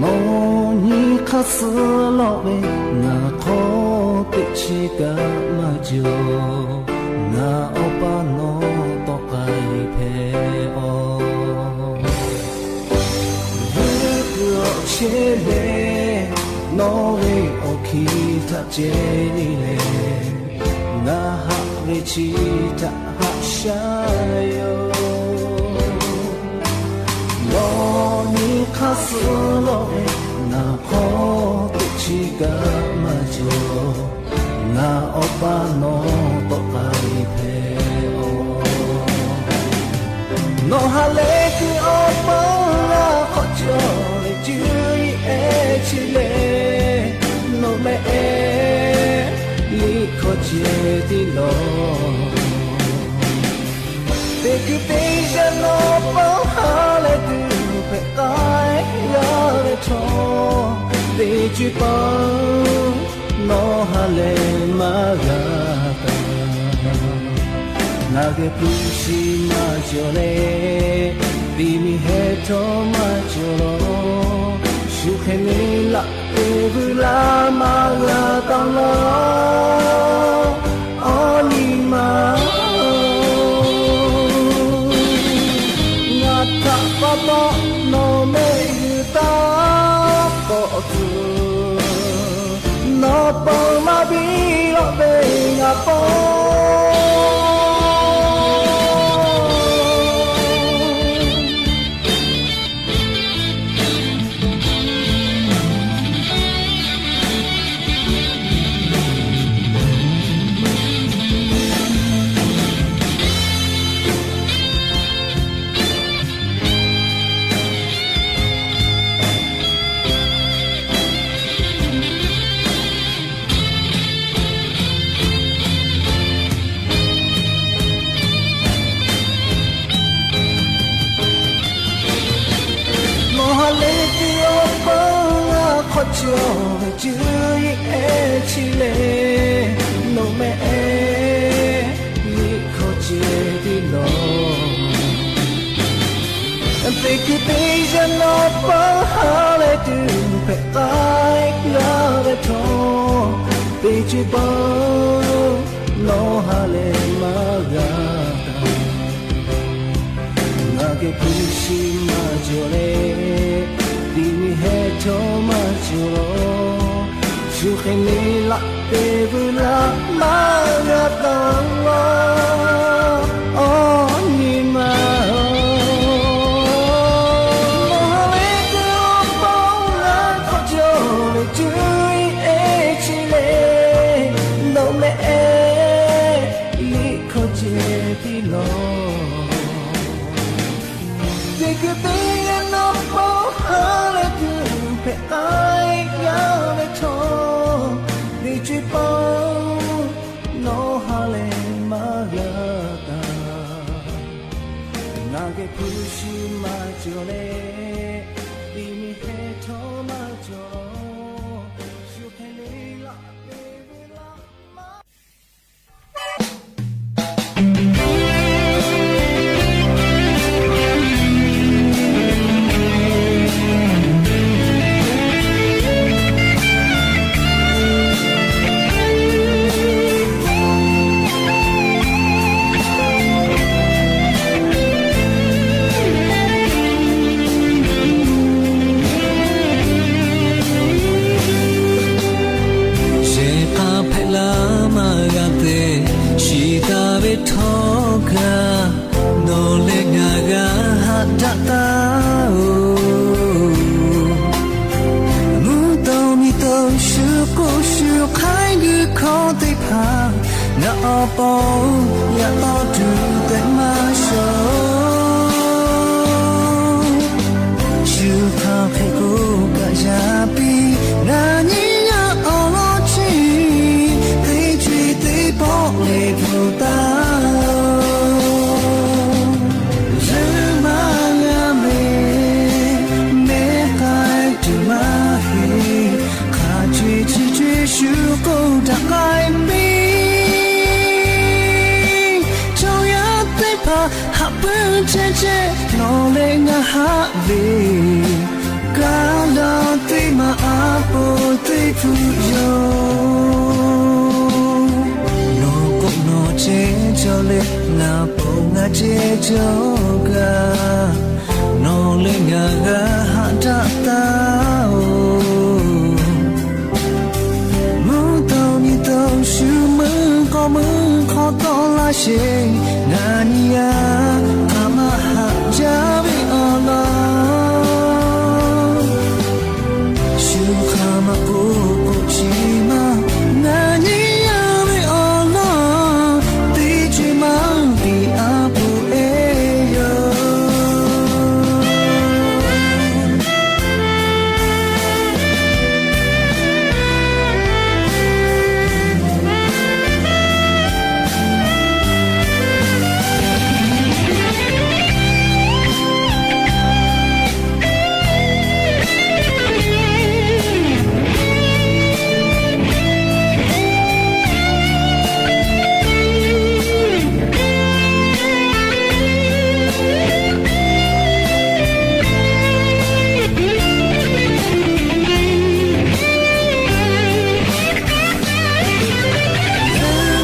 Nawˬ nyi hk'aˇ suh lawˆ ve ngaˬ hk'aw teꞈ chi kaꞈ maˇ cawˬ. Ngaˬ Awˬ pa nawˬ tawˆ k'ai hpehꞈ-oˬ. Leuˉ kuiˬ awˬ chehˇ leh, nawˬ ve awˬ hkiˇ htaꞈ ceh nyi leh, ngaˬ haꞈ ve chi htaꞈ haꞈ shaˉ yoˬ. Nawˬ nyi hk'aˇ suh lawˆ ve ngaˬ hk'aw teꞈ chi kaꞈ maˇ cawˬ. Ngaˬ Awˬ pa nawˬ tawˆ k'ai hpehꞈ-oˬ. Nawˬ ha lehˬ kuiˬ awˬ paˇ g'a hk'awꞈ cawˬ ve cuˇ yiˍ ehˉ chi lehˬ, nawˬ meh ehˉ liꞈ hkawˇ ceh tiˉ lawˬ. Teˇ kuiˬ teˇ yanˇ nawˬ paˇ ha lehˬ tuˬ hpehꞈ k'ai g'a ve htawˇ, teˇ cuˇ paˇ nawˬ ha lehˬ maˇ g'a taˍ. Ngaˬ geh hpu shi maˇ cawˬ leh, tiꞈ miˬ heh htawˇ maˇ cawˬ lawˬ. Shu hk'e neˇ laꞈ te vuiˬ laˇ maˇ g'a taˍ lawˬ. Awˬ nyi ma-oˬ, ngaˬ htaꞈ pa taw nawˬ mehˆ g'uiˬ taˇ k'awꞈ tuˬ, nawˬ pon maˇ biˇ lawˆ ve ngaˬ pon Nawˬ ha lehˬ tuˬ awˬ paˇ g'a hk'awꞈ cawˬ ve cuˇ yiˍ ehˉ chi lehˬ, nawˬ meh ehˉ liꞈ hkawˇ ceh tiˉ lawˬ. Teˇ kuiˬ teˇ yanˇ nawˬ paˇ ha lehˬ tuˬ hpehꞈ k'ai g'a ve htawˇ, teˇ cuˇ paˇ nawˬ ha lehˬ maˇ g'a taˍ. Ngaˬ geh hpu shi maˇ cawˬ leh, tiꞈ miˬ heh htawˇ maˇ cawˬ lawˬ. Shu hk'e neˇ laꞈ te vuiˬ laˇ maˇ g'a taˍ lawˬ. Awˬ nyi ma-oˬ, nawˬ ha lehˬ tuˬ awˬ paˇ g'a hk'awꞈ cawˬ ve cuˇ yiˍ ehˉ chi lehˬ, nawˬ meh ehˉ liꞈ hkawˇ ceh tiˉ lawˬ. Teˇ kuiˬ teˇ yanˇ nawˬ paˇ ha lehˬ tuˬ hpehꞈ k'ai g'a ve htawˇ, teˇ cuˇ paˇ nawˬ Hpu yoˬ, nawˬ k'oˆ nawˬ ceh cawˬ leh ngaˬ pon ngaˬ ceh cawˬ kaꞈ, nawˬ leh ngaˬ g'a haꞈ daꞈ taˍ-oˬ. Mvuhˇ taw nyi taw shu meuˇ k'aw meuˇ hk'aw tawˆ laˇ sheˍ, ngaˬ nyi yaˇ hk'aˬ ma haꞈ jaˇ ve awˬ lawn. Shu hk'aˬ ma k'oˆ k'oˆ chi maˇ, ngaˬ nyi yaˇ ve awˬ lawn teˇ ceuˬ maˇ tiꞈ a poˍ e yoˬ.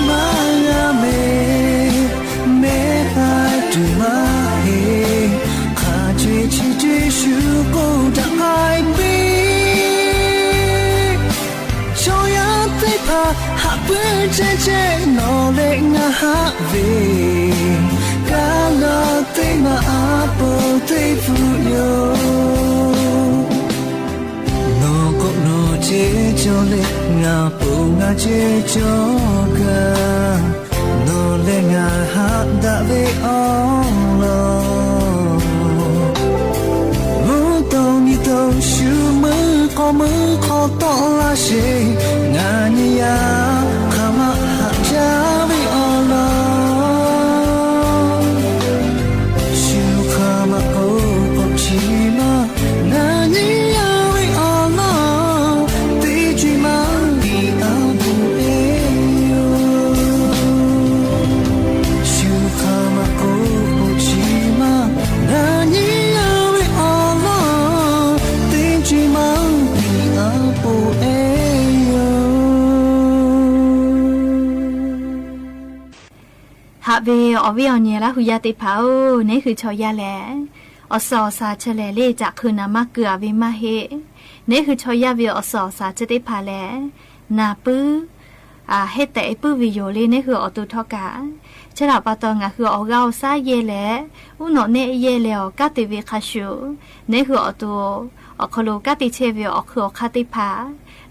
Maˇ g'a mehˍ, mehˆ k'ai tuˬ maˇ heˆ, hk'a co-e chi co-e shu k'oˆ daꞈ k'ai piˇ. Chaw yaˇ teˇ hpaˍ haꞈ puiˉ chehˇ chehˇ nawˬ leh ngaˬ haꞈ ve, kaˇ la teˇ maˬ a poˍ teˇ hpu yoˬ. Nawˬ k'oˆ nawˬ ceh cawˬ leh ngaˬ pon ngaˬ ceh cawˬ kaꞈ, nawˬ leh ngaˬ haꞈ daꞈ ve awˬ lawn. Mvuhˇ taw nyi taw shu meuˇ k'aw meuˇ hk'aw tawˆ laˇ sheˍ, ngaˬ nyi yaˇ hk'aˬ ma haꞈ jaˇ ve awˬ lawn. Shu hk'aˬ ma k'oˆ k'oˆ chi maˇ, ngaˬ nyi yaˇ ve awˬ lawn teˇ ceuˬ maˇ tiꞈ a poˍ e yoˬ. Shu hk'aˬ ma k'oˆ k'oˆ chi maˇ, ngaˬ nyi yaˇ ve awˬ lawn teˇ ceuˬ maˇ tiꞈ a poˍ e yoˬ. Haꞈ ve awˬ viˉ awˬ nyi Laˇ hu yaˇ teˇ hpaˍ-oˬ, neˉ hui chaw yaˇ lehˬ, awˬ suhˍ awˬ shaˍ chi lehˬ le caꞈ hk'eu naˍ maˇ keu-a ve maˇ heˆ. Neˉ hui chaw yaˇ ve awˬ suhˍ awˬ shaˍ chi teˇ hpaˍ lehˬ, naˍ puiˉ hehˉ tehꞈ e puiˉ ve yoˬ le neˉ hui awˬ to htawˇ kaꞈ. Chi htaꞈ pa taw ngaˬ hui awˬ g'aˇ awˬ saˉ yehˇ leh, uˉ nawꞈ nehˆ yehˇ leh awˬ kanˉ te ve hk'a shuˍ, neˉ hui awˬ to awˬ hk'aw lo kanˉ te chehˇ ve awˬ hk'eun awˬ hk'aˇ teˇ hpaˍ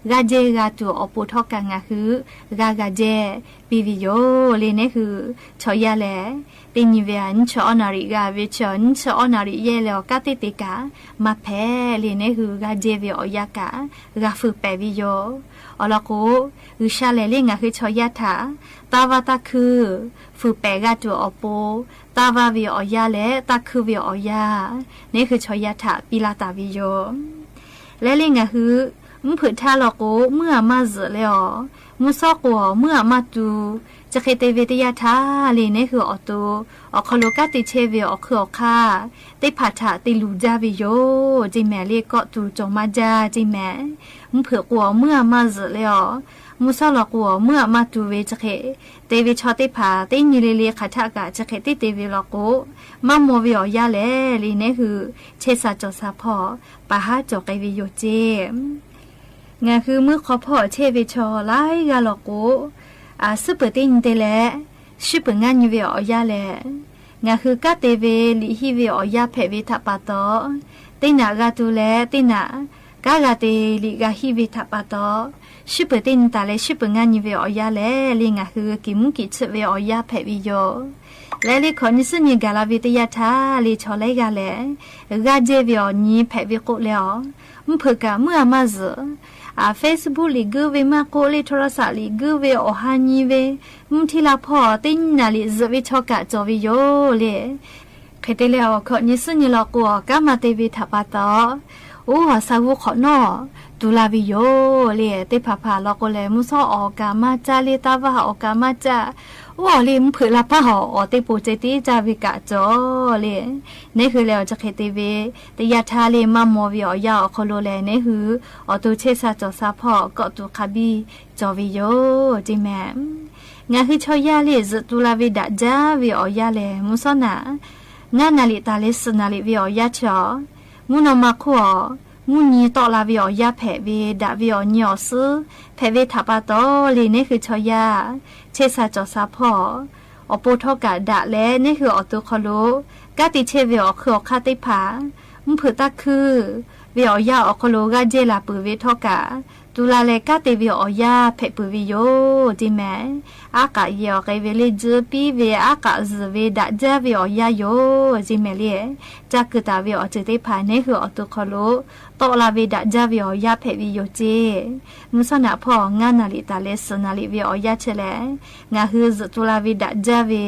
g'a jehˇ g'a tuˬ awˬ pon htawˇ kaꞈ ngaˬ hui g'a g'a jehˇ piˇ ve yoˬ le neˉ hui chaw yaˇ lehˬ, teˇ nyi ve a nyiˇ chi awˉ naˍ riˍ g'a ve chi nyiˇ chi awˉ naˍ riˍ yehˇ leh awˬ kanˉ te te kaꞈ maˇ hpehꞈ le neˉ hui g'a jehˇ ve awˬ yanˇ kaꞈ g'a fuiˍ pehˍ ve yoˬ. Awˬ lawn k'o, G'uiˬsha lehˬ le ngaˬ hui chaw yaˇ htaꞈ taˇ vaˇ taˇ hkuiˇ fuiˍ pehˍ g'a tuˬ awˬ pon, taˇ vaˇ ve awˬ yanˇ leh taˇ hkuiˇ ve awˬ yanˇ, neˉ hui chaw yaˇ htaꞈ piˇ laˇ taˍ ve yoˬ. Leh le ngaˬ hui mvuhˇ hpeuꞈ htaˇ law k'o, mvuhˇ aꞈ maˇ zuhꞈ leh awˬ, mvuhˇ shawˉ k'o awˬ mvuhˇ aꞈ maˇ tu, chi hk'e te ve teˇ yanˇ htaˇ le neˉ hui awˬ to awˬ hk'aw lo kanˉ te chehˇ ve awˬ hk'eun awˬ hk'aˇ teˇ hpaˍ htaꞈ te luˬ jaˇ ve yoˬ ceˇ mehˍ le kawˆ tuˬ cawˬ maˇ jaˇ ceˇ mehˍ. Mvuhˇ hpeuꞈ k'o awˬ mvuhˇ aꞈ maˇ zuhꞈ leh awˬ, mvuhˇ shawˉ law k'o awˬ mvuhˇ aꞈ maˇ tu ve chi hk'e te ve chaw teˇ hpaˍ teˇ nyi le le hk'aˬ htaˆ kaꞈ chi hk'e teˇ te ve law k'o, maˇ maw ve awˬ yanˇ lehˬ le neˉ hui chehˇ sha cawˬ sha hpawˇ paˍ haˉ cawˬ k'ai ve yoˬ ceˇ. Ngaˬ hui mvuhˇ hk'aw hpawˇ chehˇ ve chaw laiˉ g'aˇ law k'o, suhˉ peuˬ teˇ nyi te leh, shuˉ peuˬ ngaˇ nyi ve awˬ yanˇ lehˬ, ngaˬ hui kanˉ te ve liꞈ henˇ ve awˬ yanˇ hpehꞈ ve htaꞈ pa taw, teˇ naꞈ g'a tu leh teˇ naꞈ kanˉ g'a te liꞈ g'a henˇ ve htaꞈ pa taw, shuˉ peuˬ teˇ nyi taˍ leh shuˉ peuˬ ngaˇ nyi ve awˬ yanˇ lehˬ le ngaˬ hui kiˬ mvuhˇ kiˬ tsuhꞈ ve awˬ yanˇ hpehꞈ ve yoˬ. Leh le hkawꞈ nyi suhˉ nyi gaˬ la ve teˇ yanˇ htaˇ le chaw laiˉ g'aˇ lehˬ, g'aˇ jehˇ ve awˬ nyi hpehꞈ ve k'o leh awˬ, mvuhˇ hpeuꞈ kaꞈ mvuhˇ aꞈ maˇ zuhꞈ, Facebook liꞈ guiˇ ve maˇ k'oˆ le โทรศัพท์ liꞈ guiˇ ve awˬ ha nyi ve, mvuhˇ htiˇ la hpawˇ teˇ nyi naˍ liꞈ zuhꞈ ve chaw kaꞈ cawˬ ve yoˬ le. Hk'e te leh awˬ hkawꞈ nyi suhˉ nyi law k'o awˬ kanˉ maˇ te ve htaꞈ pa taw, Oˇ, awˬ sha g'uˇ hk'awꞈ nawˉ tu la ve yoˬ le. Teˇ hpaˍ hpaˍ law k'o lehˬ, mvuhˇ shawˉ awˬ kaꞈ maˇ caˇ le, taˇ vaˇ awˬ kaꞈ maˇ caˇ. Oˇ, awˬ le mvuhˇ hpeuꞈ la paˇ awˬ teˇ poˍ ceh tiˉ caˇ ve kaꞈ cawˬ le. Neˇ hui lehˬ, awˬ chi hk'e te ve teˇ yanˇ htaˇ le, maˇ maw ve awˬ yanˇ awˬ hk'aw lo lehˬ, neˇ hui awˬ to chehˇ sha cawˬ sha hpawˇ kawˆ tuˬ hk'a biˇ cawˬ ve yoˬ, teˇ meh. Ngaˬ hui chaw yaˇ le zuhꞈ tu la ve daꞈ jaˇ ve awˬ yanˇ lehˬ, mvuhˇ shawˉ naꞈ ngaˇ naˍ riˍ taˍ leh suhˍ naˍ riˍ ve awˬ yanˇ chi awˬ, mvuhˇ naw ma hk'oˆ awˬ mvuhˇ nyi tawˆ la ve awˬ yanˇ hpehꞈ ve, daꞈ ve awˬ nyi awˬ suhˉ hpehꞈ ve htaꞈ pa taw le, neˇ hui chaw yaˇ chehˇ sha cawˬ sha hpawˇ awˬ pon htawˇ kaꞈ daꞈ leh, neˇ hui awˬ to hk'aw lo kanˉ te chehˇ ve awˬ hkui awˬ hk'aˇ teˇ hpaˍ mvuhˇ hpeuꞈ taˇ hkuiˇ ve awˬ yanˇ awˬ hk'aw lo g'aˇ jehˇ la peuˬ ve htawˇ kaꞈ, tu la leh kanˉ te ve awˬ yanˇ hpehꞈ peuˬ ve yoˬ, teˇ meh. Aˉ k'aꞈ yehˬ awˬ k'ai ve le, juˇ piˇ ve, aˉ k'aꞈ zuhˬ ve, daꞈ jaˇ ve awˬ yanˇ yoˬ, teˇ meh le. Caˇ kuiˬ taˍ ve awˬ ceuˬ teˇ hpaˍ neˇ hui awˬ to hk'aw lo tawˆ la ve daꞈ jaˇ ve awˬ yanˇ hpehꞈ ve yoˬ ceˇ. Mvuhˇ shawˉ naꞈ hpawˇ ngaˇ naˍ riˍ taˍ leh suhˍ naˍ riˍ ve awˬ yanˇ chi lehˬ, ngaˬ hui zuhꞈ tu la ve daꞈ jaˇ ve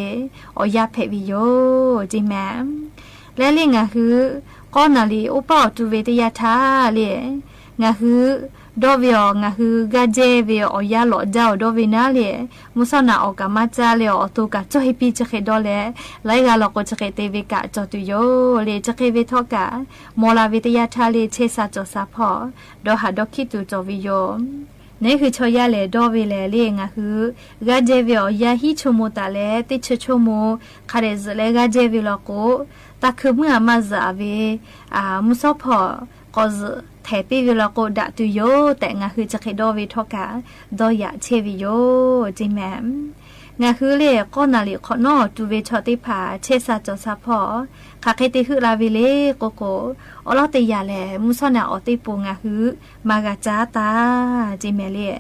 awˬ yanˇ hpehꞈ ve yoˬ, teˇ meh. Leh le ngaˬ hui k'awˇ naˍ riˍ oˇ paˆ awˬ tu ve teˇ yanˇ htaˇ le, ngaˬ hui dawˇ ve awˬ, ngaˬ hui g'aˇ jehˇ ve awˬ yanˇ lawꞈ jaˇ awˬ dawˇ ve naˉ le, mvuhˇ shawˉ naꞈ awˬ kaꞈ maˇ caˇ leh awˬ to kaꞈ cawˇ heˇ piˇ chi hk'e dawˇ leh, laiˉ g'aˇ law k'o chi hk'e te ve kaꞈ cawˬ tuˬ yoˬ le. Chi hk'e ve htawˇ kaꞈ, maw la ve teˇ yanˇ htaˇ le chehˇ sha cawˬ sha hpawˇ dawˇ haꞈ dawˇ hkiˉ tuˬ cawˬ ve yoˬ. Neˇ hui chaw yaˇ lehˬ dawˇ ve lehˬ le, ngaˬ hui g'aˇ jehˇ ve awˬ yanˇ hiˉ chaw mo taˍ leh teˇ chi chaw mo hk'a dehꞈ zuhꞈ leh g'aˇ jehˇ ve law k'o, taˇ hkui mvuhˇ aꞈ maˇ zuhꞈ aˍ ve mvuhˇ shawˉ hpawˇ k'awꞈ zuhꞈ htehˍ piˇ ve law k'o daꞈ tuˬ yoˬ tehꞈ ngaˬ hui chi hk'e dawˇ ve htawˇ kaꞈ, dawˇ yaꞈ chehˇ ve yoˬ, teˇ meh. Ngaˬ hui le k'awˇ naˍ riˍ hk'awꞈ nawˉ tu ve chaw teˇ hpaˍ chehˇ sha cawˬ sha hpawˇ hk'aˬ hk'e te heuˆ la ve le k'oˆ k'o, awˬ lawˉ teˇ yanˇ lehˬ mvuhˇ shawˉ naꞈ awˬ teˇ poˍ ngaˬ hui maˇ g'a caˉ taˇ, teˇ meh le.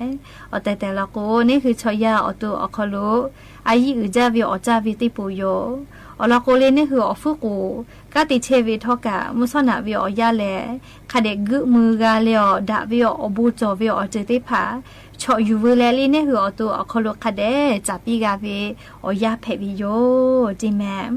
Awˬ tehˬ tehˬ law k'o, neˇ hui chaw yaˇ awˬ to awˬ hk'aw lo a yiˇ uiˍ jaˇ ve awˬ caˇ ve teˇ poˍ yoˬ. Awˬ lawn k'o le, neˇ hui awˬ fuiˉ k'oˍ kanˉ te chehˇ ve htawˇ kaꞈ, mvuhˇ shawˉ naꞈ ve awˬ yanˇ lehˬ hk'a dehꞈ geuˆ mui g'a leh awˬ daꞈ ve awˬ bon cawˬ ve awˬ ceuˬ teˇ hpaˍ chaw yuˬ veu leh le, neˇ hui awˬ to awˬ hk'aw lo hk'a dehꞈ caˍ piˇ g'a ve awˬ yanˇ hpehꞈ ve yoˬ, teˇ meh.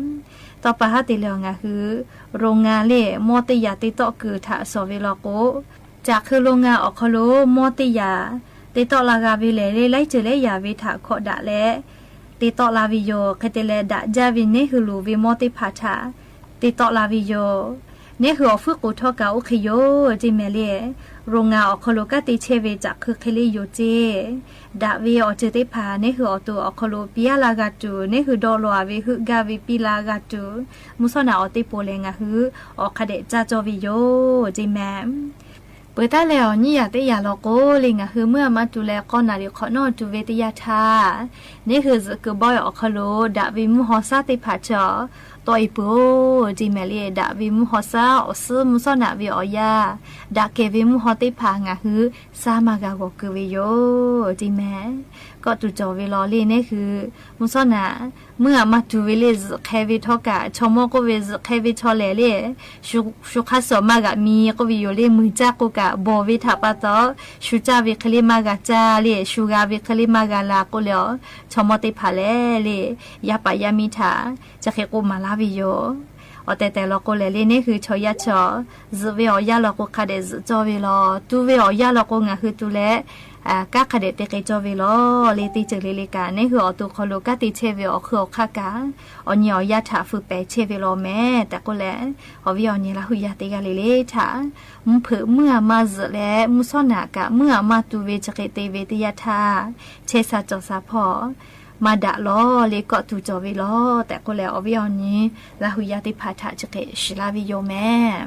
Tawˇ pa haˉ te leh awˬ ngaˬ hui โรงงาน le mawˇ teˇ yaꞈ te tawˆ kuiˬ htaꞈ shawˍ ve law k'o, caꞈ hk'eu โรงงาน awˬ hk'aw lo mawˇ teˇ yaꞈ te tawˆ la g'a ve lehˬ le, laiˉ ceuˬ laiˉ yaꞈ ve htaꞈ hkawꞈ daꞈ leh te tawˆ la ve yoˬ. Hk'e te leh daꞈ jaˇ ve neˇ hui loˍ ve mawˇ teˇ hpaˍ htaꞈ te tawˆ la ve yoˬ. Neˇ hui awˬ fuiˉ k'oˍ htawˇ kaꞈ oˇ hk'e yoˬ, teˇ meh le. โรงงาน awˬ hk'aw lo kanˉ te chehˇ ve caꞈ hk'eu hk'e le yoˬ ceˇ. Daꞈ ve awˬ ceuˬ teˇ hpaˍ neˇ hui awˬ to awˬ hk'aw lo piˇ aˉ la g'a tuˬ, neˇ hui dawˇ law ve heuˆ gaˇ ve piˇ la g'a tuˬ, mvuhˇ shawˉ naꞈ awˬ teˇ poˍ lehˬ ngaˬ hui awˬ hk'a dehꞈ caˇ cawˇ ve yoˬ, teˇ meh. Peuˬ taˉ leh awˬ nyiˇ yaꞈ teˇ yaꞈ law k'o le, ngaˬ hui mvuhˇ aꞈ maˇ tu leh k'awˇ naˍ riˍ hk'awꞈ nawˉ tu ve teˇ yanˇ htaˇ, neˇ hui zuhꞈ kuiˬ bawehˇ awˬ hk'aw lo daꞈ ve mvuhˇ haw shaˉ teˇ hpaˍ chaw tawˆ e peuˬ-oˬ, teˇ meh le. Daꞈ ve mvuhˇ haw shaˉ awˬ suhˉ mvuhˇ shawˉ naꞈ ve awˬ yanˇ, daꞈ kehˬ ve mvuhˇ haw teˇ hpaˍ ngaˬ hui shaˉ maˇ g'a g'awˬ keu ve yoˬ, teˇ meh. Kawˆ tuˬ cawˬ ve law le, neˇ hui mvuhˇ shawˉ naꞈ mvuhˇ aꞈ maˇ tu ve le, zuhꞈ hk'e ve htawˇ kaꞈ, chaw mawˇ k'oˆ ve zuhꞈ hk'e ve chaw lehˬ le, shu hk'aˇ suh maˇ g'aꞈ mi k'oˆ ve yoˬ le, muiˬ caˇ k'o kaꞈ bawˬ ve htaꞈ pa taw, shu caˇ ve hk'e le maˇ g'a caˇ le, shu g'a ve hk'e le maˇ g'a la k'oˆ leh, chaw mawˇ teˇ hpaˍ lehˬ le, yaˇ paˍ yaˇ miˇ htaꞈ chi hk'e k'oˆ maˍ laˇ ve yoˬ. Awˬ tehˬ tehˬ law k'o lehˬ le, neˇ hui chaw yaˇ chaw zuhꞈ ve awˬ yanˇ law k'o hk'a dehꞈ zuhꞈ cawˇ ve law, tu ve awˬ yanˇ law k'o ngaˬ hui tu leh kanˉ hk'a dehꞈ te k'ai cawˇ ve law le. Teˇ ceuˬ le le kaꞈ, neˇ hui awˬ to hk'aw lo kanˉ te chehˇ ve awˬ hk'ui awˬ hk'aˇ kaꞈ, awˬ nyi awˬ yanˇ htaꞈ fuiˍ pehˍ chehˇ ve law meh tehꞈ k'oˆ leh, awˬ viˉ awˬ nyi Laˇ huˍ yaˇ teˇ g'aˇ le le htaꞈ mvuhˇ hpeuꞈ mvuhˇ aꞈ maˇ zuhꞈ leh, mvuhˇ shawˉ naꞈ kaꞈ mvuhˇ aꞈ maˇ tu ve chi hk'e te ve teˇ yanˇ htaˇ, chehˇ sha cawˬ sha hpawˇ maˇ daꞈ law le, kawˆ tuˬ cawˬ ve law tehꞈ k'oˆ leh, awˬ viˉ awˬ nyi Laˇ huˍ yaˇ teˇ hpaˍ htaꞈ chi hk'e shiˍ laˇ ve yoˬ meh.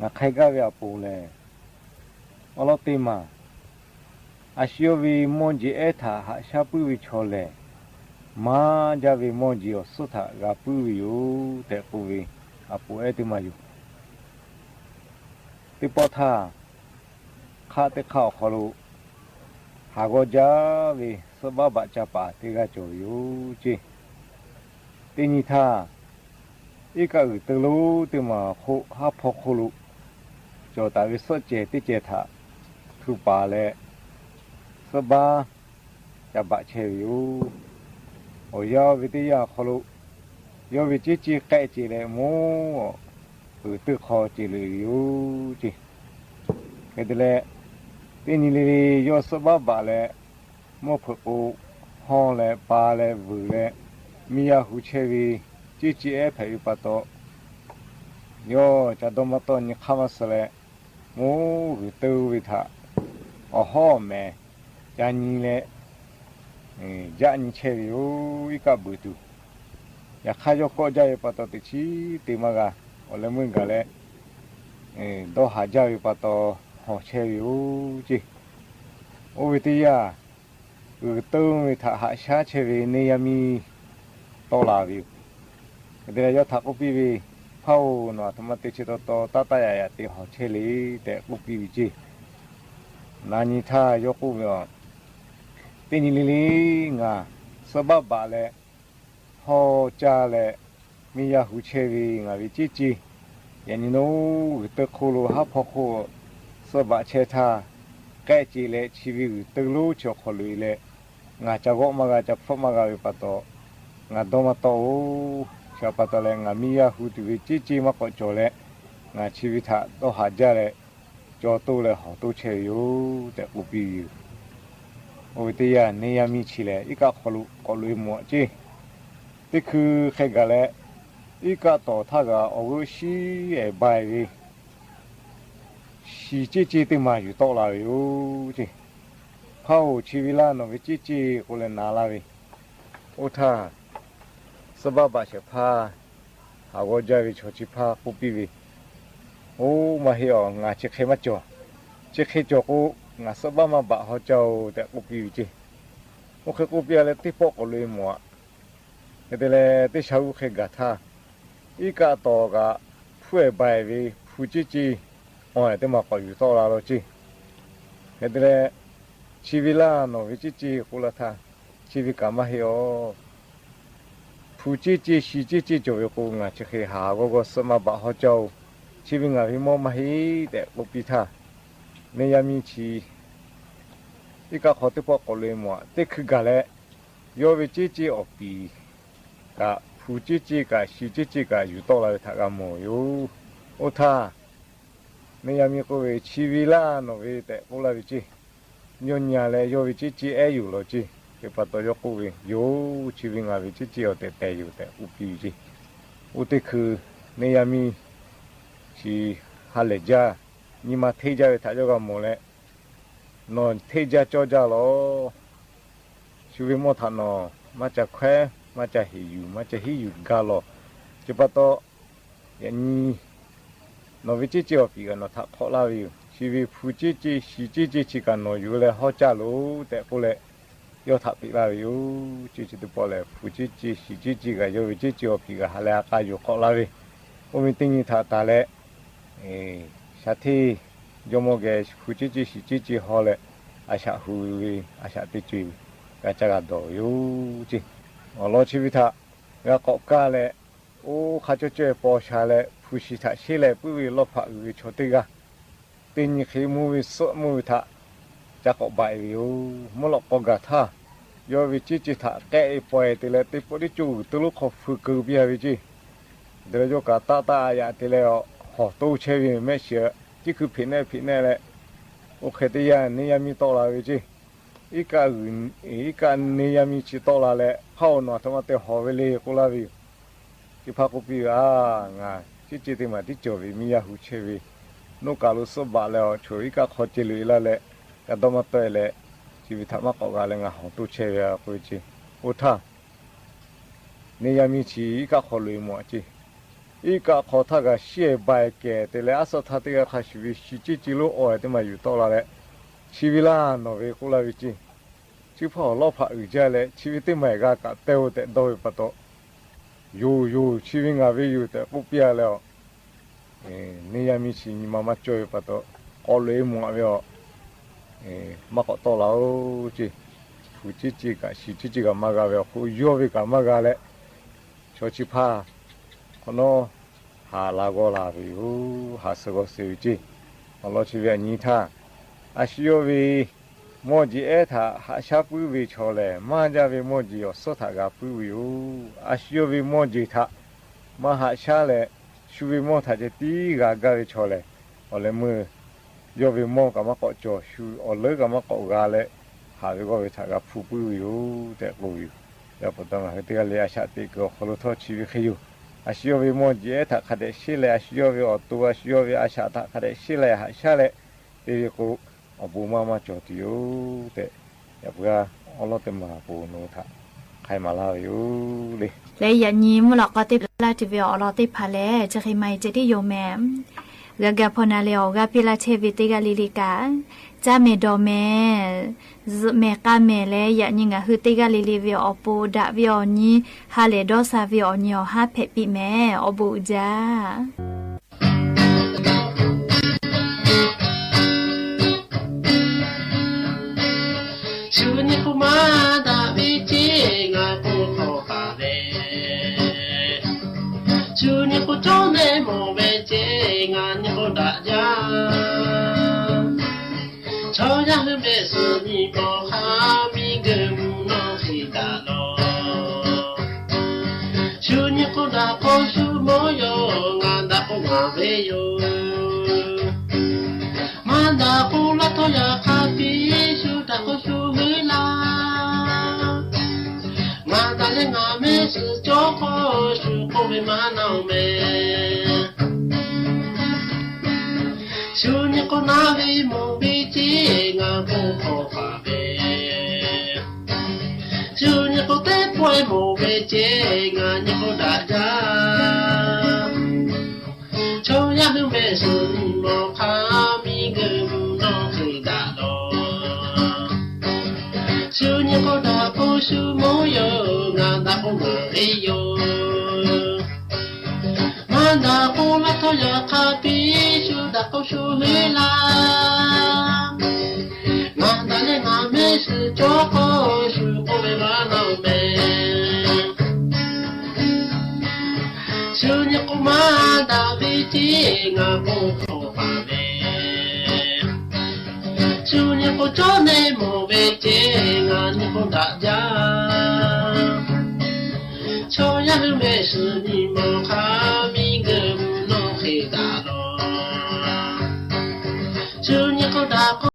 ngaˬ hk'ai gaˇ ve aˬ poˍ lehˬ, awˉ lawˉ teˇ maˬ, a shu yawˇ ve mawˇ jeˬ ehˉ htaꞈ haꞈ shaˉ puiˉ ve chaw lehˬ, maˇ jaˇ ve mawˇ jeˬ awˬ suhˉ htaꞈ g'a puiˉ ve yoˬ tehꞈ k'oˆ ve aˬ poˍ ehˉ teˇ maˬ yoˬ. Teˇ pawˆ htaˇ, hk'aˆ teˇ hk'aˆ awˬ hk'aw lo haˍ g'awˇ jaˇ ve suhˆ baˆ baꞈ ca paˍ teˇ g'aˇ cawˬ ve yoˬ ceˇ. Teˇ nyi htaˇ, iˉ kaˆ g'uiˬ teu lonˉ teˇ maˬ awˬ hk'oˆ haˉ hpawˇ hk'oˆ lo cawˬ taˍ ve suhˆ cehˬ teˇ cehˬ htaꞈ htu paˍ leh, suhˆ baˆ ca baꞈ chehˇ ve yoˬ. Awˬ yanˇ ve teˇ yanˇ awˬ hk'aw lo, yawˇ ve ceˇ ceˇ k'ehˆ ce leh mawˇ g'uiˬ teu hk'aw ce loꞈ e ve yoˬ ceˇ. Hk'e te leh, teˇ nyi le le yawˇ suhˆ baˆ baꞈ leh, mawˇ hpeuꞈ k'o hawˇ leh pa leh vuiˬ leh, miˇ yaˇ hu chehˇ ve ceˇ ceˇ ehˉ hpehꞈ ve pa taw, yawˇ ca dawˇ maˇ tawˆ nyi hk'aˇ maˇ suh leh, mawˇ g'uiˬ teu ve htaꞈ awˬ hawˉ awˬ mehˍ ca nyi leh, jaˆ nyi chehˇ ve yoˬ. Iˉ kaˆ buiˬ tuˬ, yaꞈ hk'aˇ yawˇ kawˆ jaˇ ve pa taw teꞈ chiˉ te maˇ g'a. Awˬ leh meuˇ gaˬ leh, dawˇ haˍ jaˇ ve pa taw hawˬ chehˇ ve yoˬ ceˇ. Oˇ ve teˇ yanˇ, g'uiˬ teu ve htaꞈ haꞈ shaˉ chehˇ ve neˇ yaˇ miˇ tawˆ la ve yoˬ. Hk'e te leh yawˇ htaꞈ k'oˆ piˇ ve, Hpaˇ-oˬ, nawˬ aˬ htoꞈ ma te chi taw taw taˇ taˇ yaꞈ yaꞈ te hawˬ chehˇ le tehꞈ k'oˆ piˇ ve ceˇ. Na nyi htaˇ yawˇ k'oˆ ve, Teˇ nyi le le ngaˬ suhˆ baˆ baꞈ leh hawˇ caˇ leh miˇ yaˇ hu chehˇ ve ngaˬ ve ceˇ ceˇ, yaꞈ nyi naˉ g'uiˬ teu hk'oˆ lo haˉ hpawˇ hk'oˆ suhˆ baꞈ chehˇ htaˇ, k'ehˆ ce leh chi ve g'uiˬ teu lonˉ chi awˬ hk'aw loꞈ e leh, ngaˬ ca g'awˆ maˇ g'a, ca hpfuhˆ maˇ g'a ve pa taw, ngaˬ dawˇ maˇ tawˆ-oˬ. Chi pa taw leh ngaˬ miˇ yaˇ hu tuˬ ve ceˇ ceˇ maˇ k'awꞈ cawˬ leh, ngaˬ chi ve htaꞈ dawˇ haˍ jaˇ leh, caw toˇ leh hawˬ toˇ chehˇ ve yoˬ tehꞈ k'oˆ piˇ ve yoˬ. Oˇ ve teˇ yanˇ neˇ yaˇ miˇ chi lehˬ, iˉ kaˆ hk'aw lo k'awꞈ loꞈ e mawˬ ceˇ. Teˇ hkui hk'e gaˬ leh, iˉ kaˆ tawˍ htaˇ g'aꞈ awˬ g'euˆ shiˉ ehˍ bai ve shiˍ ceˇ ceˇ teˇ maˬ yuˬ tawˆ la ve yoˬ ceˇ. Hpaˇ-oˬ, chi ve laˇ nawˬ ve ceˇ ceˇ k'oˆ leh na laˇ ve. Oˇ htaˇ, suhˆ baˆ baꞈ shehˍ hpaˇ haˍ g'awˇ jaˇ ve chaw chi hpaˇ k'oˆ piˇ ve, Oˇ, maˇ heˆ-oˬ, ngaˬ chi hk'e maˇ cawˬ. Chi hk'e cawˬ k'o, ngaˬ suhˆ baˆ maˇ baꞈ haw caˇ-oˬ tehꞈ k'oˆ piˇ ve ceˇ. Oˇ hk'e k'oˆ piˇ a leh teˇ pawˆ k'awꞈ loꞈ e mawˬ aꞈ. Hk'e te leh teˇ sha g'uˇ hk'e gaˬ htaˇ, iˉ kaˆ tawˍ kaꞈ hpu ehˍ bai ve hpu ceˇ ceˇ awˬ ehˍ teˇ maˬ k'awꞈ yuˬ tawˆ la law ceˇ. Hk'e te leh, Chi ve laˇ nawˬ ve ceˇ ceˇ k'oˆ laˇ htaˇ, Chi ve kaꞈ maˇ heˆ-oˬ. Hpu ceˇ ceˇ shi ceˇ ceˇ cawˬ ve k'o, ngaˬ chi hk'e haˍ g'awˇ g'awˇ suhˆ maˇ baꞈ haw caˇ-oˬ. Chi ve ngaˬ ve mawˇ maˇ heˆ tehꞈ k'oˆ piˇ htaˇ, neˇ yaˇ miˇ chi iˉ kaˆ hk'aw teˇ pawˆ k'awꞈ loꞈ e mawˬ aꞈ. Teˇ hkui gaˬ leh, yawˇ ve ceˇ ceˇ awˬ piˍ kaꞈ hpu ceˇ ceˇ kaꞈ shi ceˇ ceˇ kaꞈ yuˬ tawˆ la ve htaꞈ g'a mawˬ yoˬ. Oˇ htaˇ, neˇ yaˇ miˇ k'oˆ ve, Chi ve laˇ nawˬ ve tehꞈ k'oˆ laˇ ve ceˇ. Yawˇ nyi a leh yawˇ ve ceˇ ceˇ ehˉ yoˬ law ceˇ. Hk'e pa taw yawˇ k'oˆ ve, Yoˬ, chi ve ngaˬ ve ceˇ ceˇ awˬ tehˬ tehˬ yoˬ tehꞈ k'oˆ piˇ ve ceˇ. Oˇ teˇ hkui neˇ yaˇ miˇ chi ha lehˬ jaˇ, nyi ma hteˇ jaˇ ve htaꞈ yawˇ g'a mawˬ leh, Nawˬ hteˇ jaˇ cawˇ jaˇ law. Shu ve mawˇ htaꞈ nawˬ maˇ ca hkawehˉ, maˇ ca heˍ yuˬ, maˇ ca hiˉ yuˬ gaˇ law. Chi pa taw, yaꞈ nyi nawˬ ve ceˇ ceˇ awˬ piˍ kaꞈ nawˬ htaꞈ hk'awꞈ laˇ ve yoˬ. Chi ve hpu ceˇ ceˇ shi ceˇ ceˇ chi kaꞈ nawˬ yuˬ leh hawˉ caˇ loˬ tehꞈ k'oˆ leh, yawˇ htaꞈ peꞈ laˇ ve yoˬ. Ceˇ ceˇ teˇ pawˆ lehˬ, hpu ceˇ ceˇ shi ceˇ ceˇ kaꞈ yawˇ ve ceˇ ceˇ awˬ piˍ kaꞈ ha lehˬ a k'a yuˬ hk'awꞈ laˇ ve. Oˇ ve teˇ nyi htaꞈ taˍ leh, shaˍ hteˇ jawˇmawˇ geh hpu ceˇ ceˇ shi ceˇ ceˇ haw leh, a shaꞈ hu ve a shaꞈ teˇ co-eˬ g'a caˇ g'a dawˬ ve yoˬ ceˇ. Awˬ lawn chi ve htaꞈ g'a k'awꞈ kaˇ leh, oˇ hk'a cawˇ cawˇ paw sha leh hpu shi htaꞈ sheˉ leh puiˉ ve lawˇ hpaꞈ uiˍ ve chaw teˇ g'aˇ, teˇ nyi hk'e mvuhˇ ve suhˆ mvuhˇ ve htaꞈ ca k'awꞈ baꞈ e ve yoˬ. Mvuhˇ lawꞈ k'aw gaˬ htaˇ, yawˇ ve ceˇ ceˇ htaꞈ k'ehˆ e paw e te leh, teˇ pawˆ teˇ coˇ g'uiˬ teu lonˉ hk'aw feu keu piˇ a ve ceˇ. Hk'e te leh yawˇ kaꞈ taˆ taˆ yaꞈ te leh, hawˬ toˇ chehˇ ve mehˆ shiˍ, ciˉ hkui hpeꞈ nehˆ hpeꞈ nehˆ leh, oˇ hk'e teˇ yanˇ neˇ yaˇ miˇ tawˆ la ve ceˇ. Iˉ kaˆ g'uiˬ, iˉ kaˆ neˇ yaˇ miˇ chi tawˆ la leh, Hpaˇ-oˬ, nawˬ aˬ htoꞈ ma te hawˬ ve le k'oˆ laˇ ve yoˬ. Chi hpaˇ k'oˆ piˇ ve, A, ngaˬ ceˇ ceˇ teˇ maˬ tiˉ cawˬ ve miˇ yaˇ hu chehˇ ve, noˉ kaˬ lo suhˆ baꞈ leh awˬ choˬ iˉ kaˆ hk'aw ce loꞈ e laˇ leh, ca dawˇ maˇ tawˆ e leh, chi ve htaꞈ maˇ k'awꞈ g'a leh ngaˬ hawˬ toˇ chehˇ ve k'oˆ ve ceˇ. Oˇ htaˇ, neˇ yaˇ miˇ chi iˉ kaˆ hk'aw loꞈ e mawˬ aꞈ ceˇ. iˉ kaˆ hk'aw htaˇ g'a shiˉ-e ba-e kehˬ te leh, aˉ suhˉ htaˇ teˇ g'aˇ hk'a shuˍ ve shi ceˇ ceˇ lonˉ awˬ-e teˇ maˬ yuˬ tawˆ la leh, chi ve laˇ nawˬ ve k'oˆ laˇ ve ceˇ. Chi hpaˇ awˬ lawˉ hpaꞈ uiˍ jaˇ leh, chi ve teˇ maˬ g'a kaꞈ teh-o tehꞈ dawˇ ve pa taw, yoˬ yoˬ, chi ve ngaˬ ve yoˬ tehꞈ k'oˆ piˇ-a leh, neˇ yaˇ miˇ chi nyi ma maˇ cawˇ ve pa taw, k'awꞈ loꞈ-e mawˬ-a ve awˬ, maˇ k'awꞈ tawˆ la-oˬ ceˇ. Hpu ceˇ ceˇ kaꞈ shi ceˇ ceˇ kaꞈ maˇ g'a ve awˬ hk'oˆ, yawˇ ve kaꞈ maˇ g'a leh, chaw chi hpaˇ hk'awꞈ nawˉ haˍ la g'awˇ la ve yoˬ. Haˍ suh g'awˇ suh ve ceˇ. Awˬ lawn chi ve aˬ nyi htaˇ, a shu yawˇ ve mawˇ jeˬ ehˉ htaꞈ haꞈ shaˉ puiˉ ve chaw lehˬ, maˇ jaˇ ve mawˇ jeˬ awˬ suhˉ htaꞈ g'a puiˉ ve yoˬ. A shu yawˇ ve mawˇ jeˬ htaꞈ maˇ haꞈ shaˉ leh, shu ve mawˇ htaꞈ ceh tiˉ g'a gaˇ ve chaw lehˬ, awˬ leh meuˇ yawˇ ve mawˇ kaꞈ maˇ k'awꞈ cawˬ, shu awˬ leuˉ kaꞈ maˇ k'awꞈ g'a leh, haꞈ ve g'awˇ ve htaꞈ g'a hpuˇ puiˉ ve yoˬ tehꞈ k'oˆ ve yoˬ. Yaꞈ pa taw ngaˬ hui teˇ g'aˇ le a shaꞈ teꞈ kuiˬ awˬ hk'aw lo htawˇ chi ve hk'e yoˬ. A shu yawˇ ve mawˇ jeˬ ehˉ htaꞈ hk'a dehꞈ sheˉ leh, a shu yawˇ ve awˬ to, a shu yawˇ ve a shaꞈ htaꞈ hk'a dehꞈ sheˉ leh haꞈ shaˉ leh te ve k'o, awˬ bon maˇ maˇ cawˬ tuˬ yoˬ tehꞈ, yaꞈ puiˉ g'aˇ awˉ lawˉ teˇ maˬ k'oˍ nawˬ hui htaꞈ hk'ai maˍ laˇ ve yoˬ le. Leh yaꞈ nyi mvuhˇ lawꞈ k'aw teˇ hpaˍ laˇ tuˬ ve awˬ lawn teˇ hpaˍ lehˬ, chi hk'e maˇ heˆ ceh tiˉ yoˬ mehˍ. G'a ga hpaw na leh awˬ g'aˇ piˇ laˇ chehˇ ve teˇ g'aˇ le le kaꞈ, caˇ mehˍ dawˬ mehˍ, zuhꞈ mehˍ k'a mehˍ leh, yaꞈ nyi ngaˬ hui teˇ g'aˇ le le ve awˬ pon daꞈ ve awˬ nyi, ha lehˬ dawˇ sha ve awˬ nyi awˬ haˉ hpehꞈ piˇ mehˍ. Awˬ bon uiˍ jaˇ. Shu nyi k'o maˇ daꞈ ve ceˇ ngaˬ k'oˆ hk'awꞈ taˍ ve, shu nyi k'o cawˇ leh mawˬ ve ceˇ ngaˬ nyi k'o daꞈ jaˇ. Chaw yaˇ hui mehˆ suhˍ nyi mawˬ hk'a miˇ geu mvuhˇ naw hk'e daꞈ lawˬ. Shu nyi k'o daꞈ k'o shu mawˬ yoˬ, ngaˬ daꞈ k'o ngaˬ ve yoˬ. Maˇ daꞈ k'o laˇ htawˇ yaꞈ hk'a piˇ, shu daꞈ k'o shu ve laˇ. Ngaˬ daꞈ leh ngaˬ mehˆ suhˍ cawˇ k'o, shu k'oˆ ve maˇ na-oˬ mehˍ. Shu nyi k'o naˉ ve mawˬ ve ceˇ ngaˬ k'oˆ hk'awꞈ taˍ ve, shu nyi k'o teˇ pawehˇ mawˬ ve ceˇ ngaˬ nyi k'o daꞈ jaˇ. Chaw yaˇ hui mehˆ suhˍ nyi mawˬ hk'a miˇ geu mvuhˇ naw hk'e daꞈ lawˬ. Shu nyi k'o daꞈ k'o shu mawˬ yoˬ, ngaˬ daꞈ k'o ngaˬ ve yoˬ. Maˇ daꞈ k'o laˇ htawˇ yaꞈ hk'a piˇ, shu daꞈ k'o shu ve laˇ. Ngaˬ daꞈ leh ngaˬ mehˆ suhˍ cawˇ k'o, shu k'oˆ ve maˇ na-oˬ mehˍ. Shu nyi k'o maˇ daꞈ ve ceˇ ngaˬ k'oˆ hk'awꞈ taˍ ve, shu nyi k'o cawˇ leh mawˬ ve ceˇ ngaˬ nyi k'o daꞈ jaˇ. Chaw yaˇ hui mehˆ suhˍ nyi mawˬ hk'a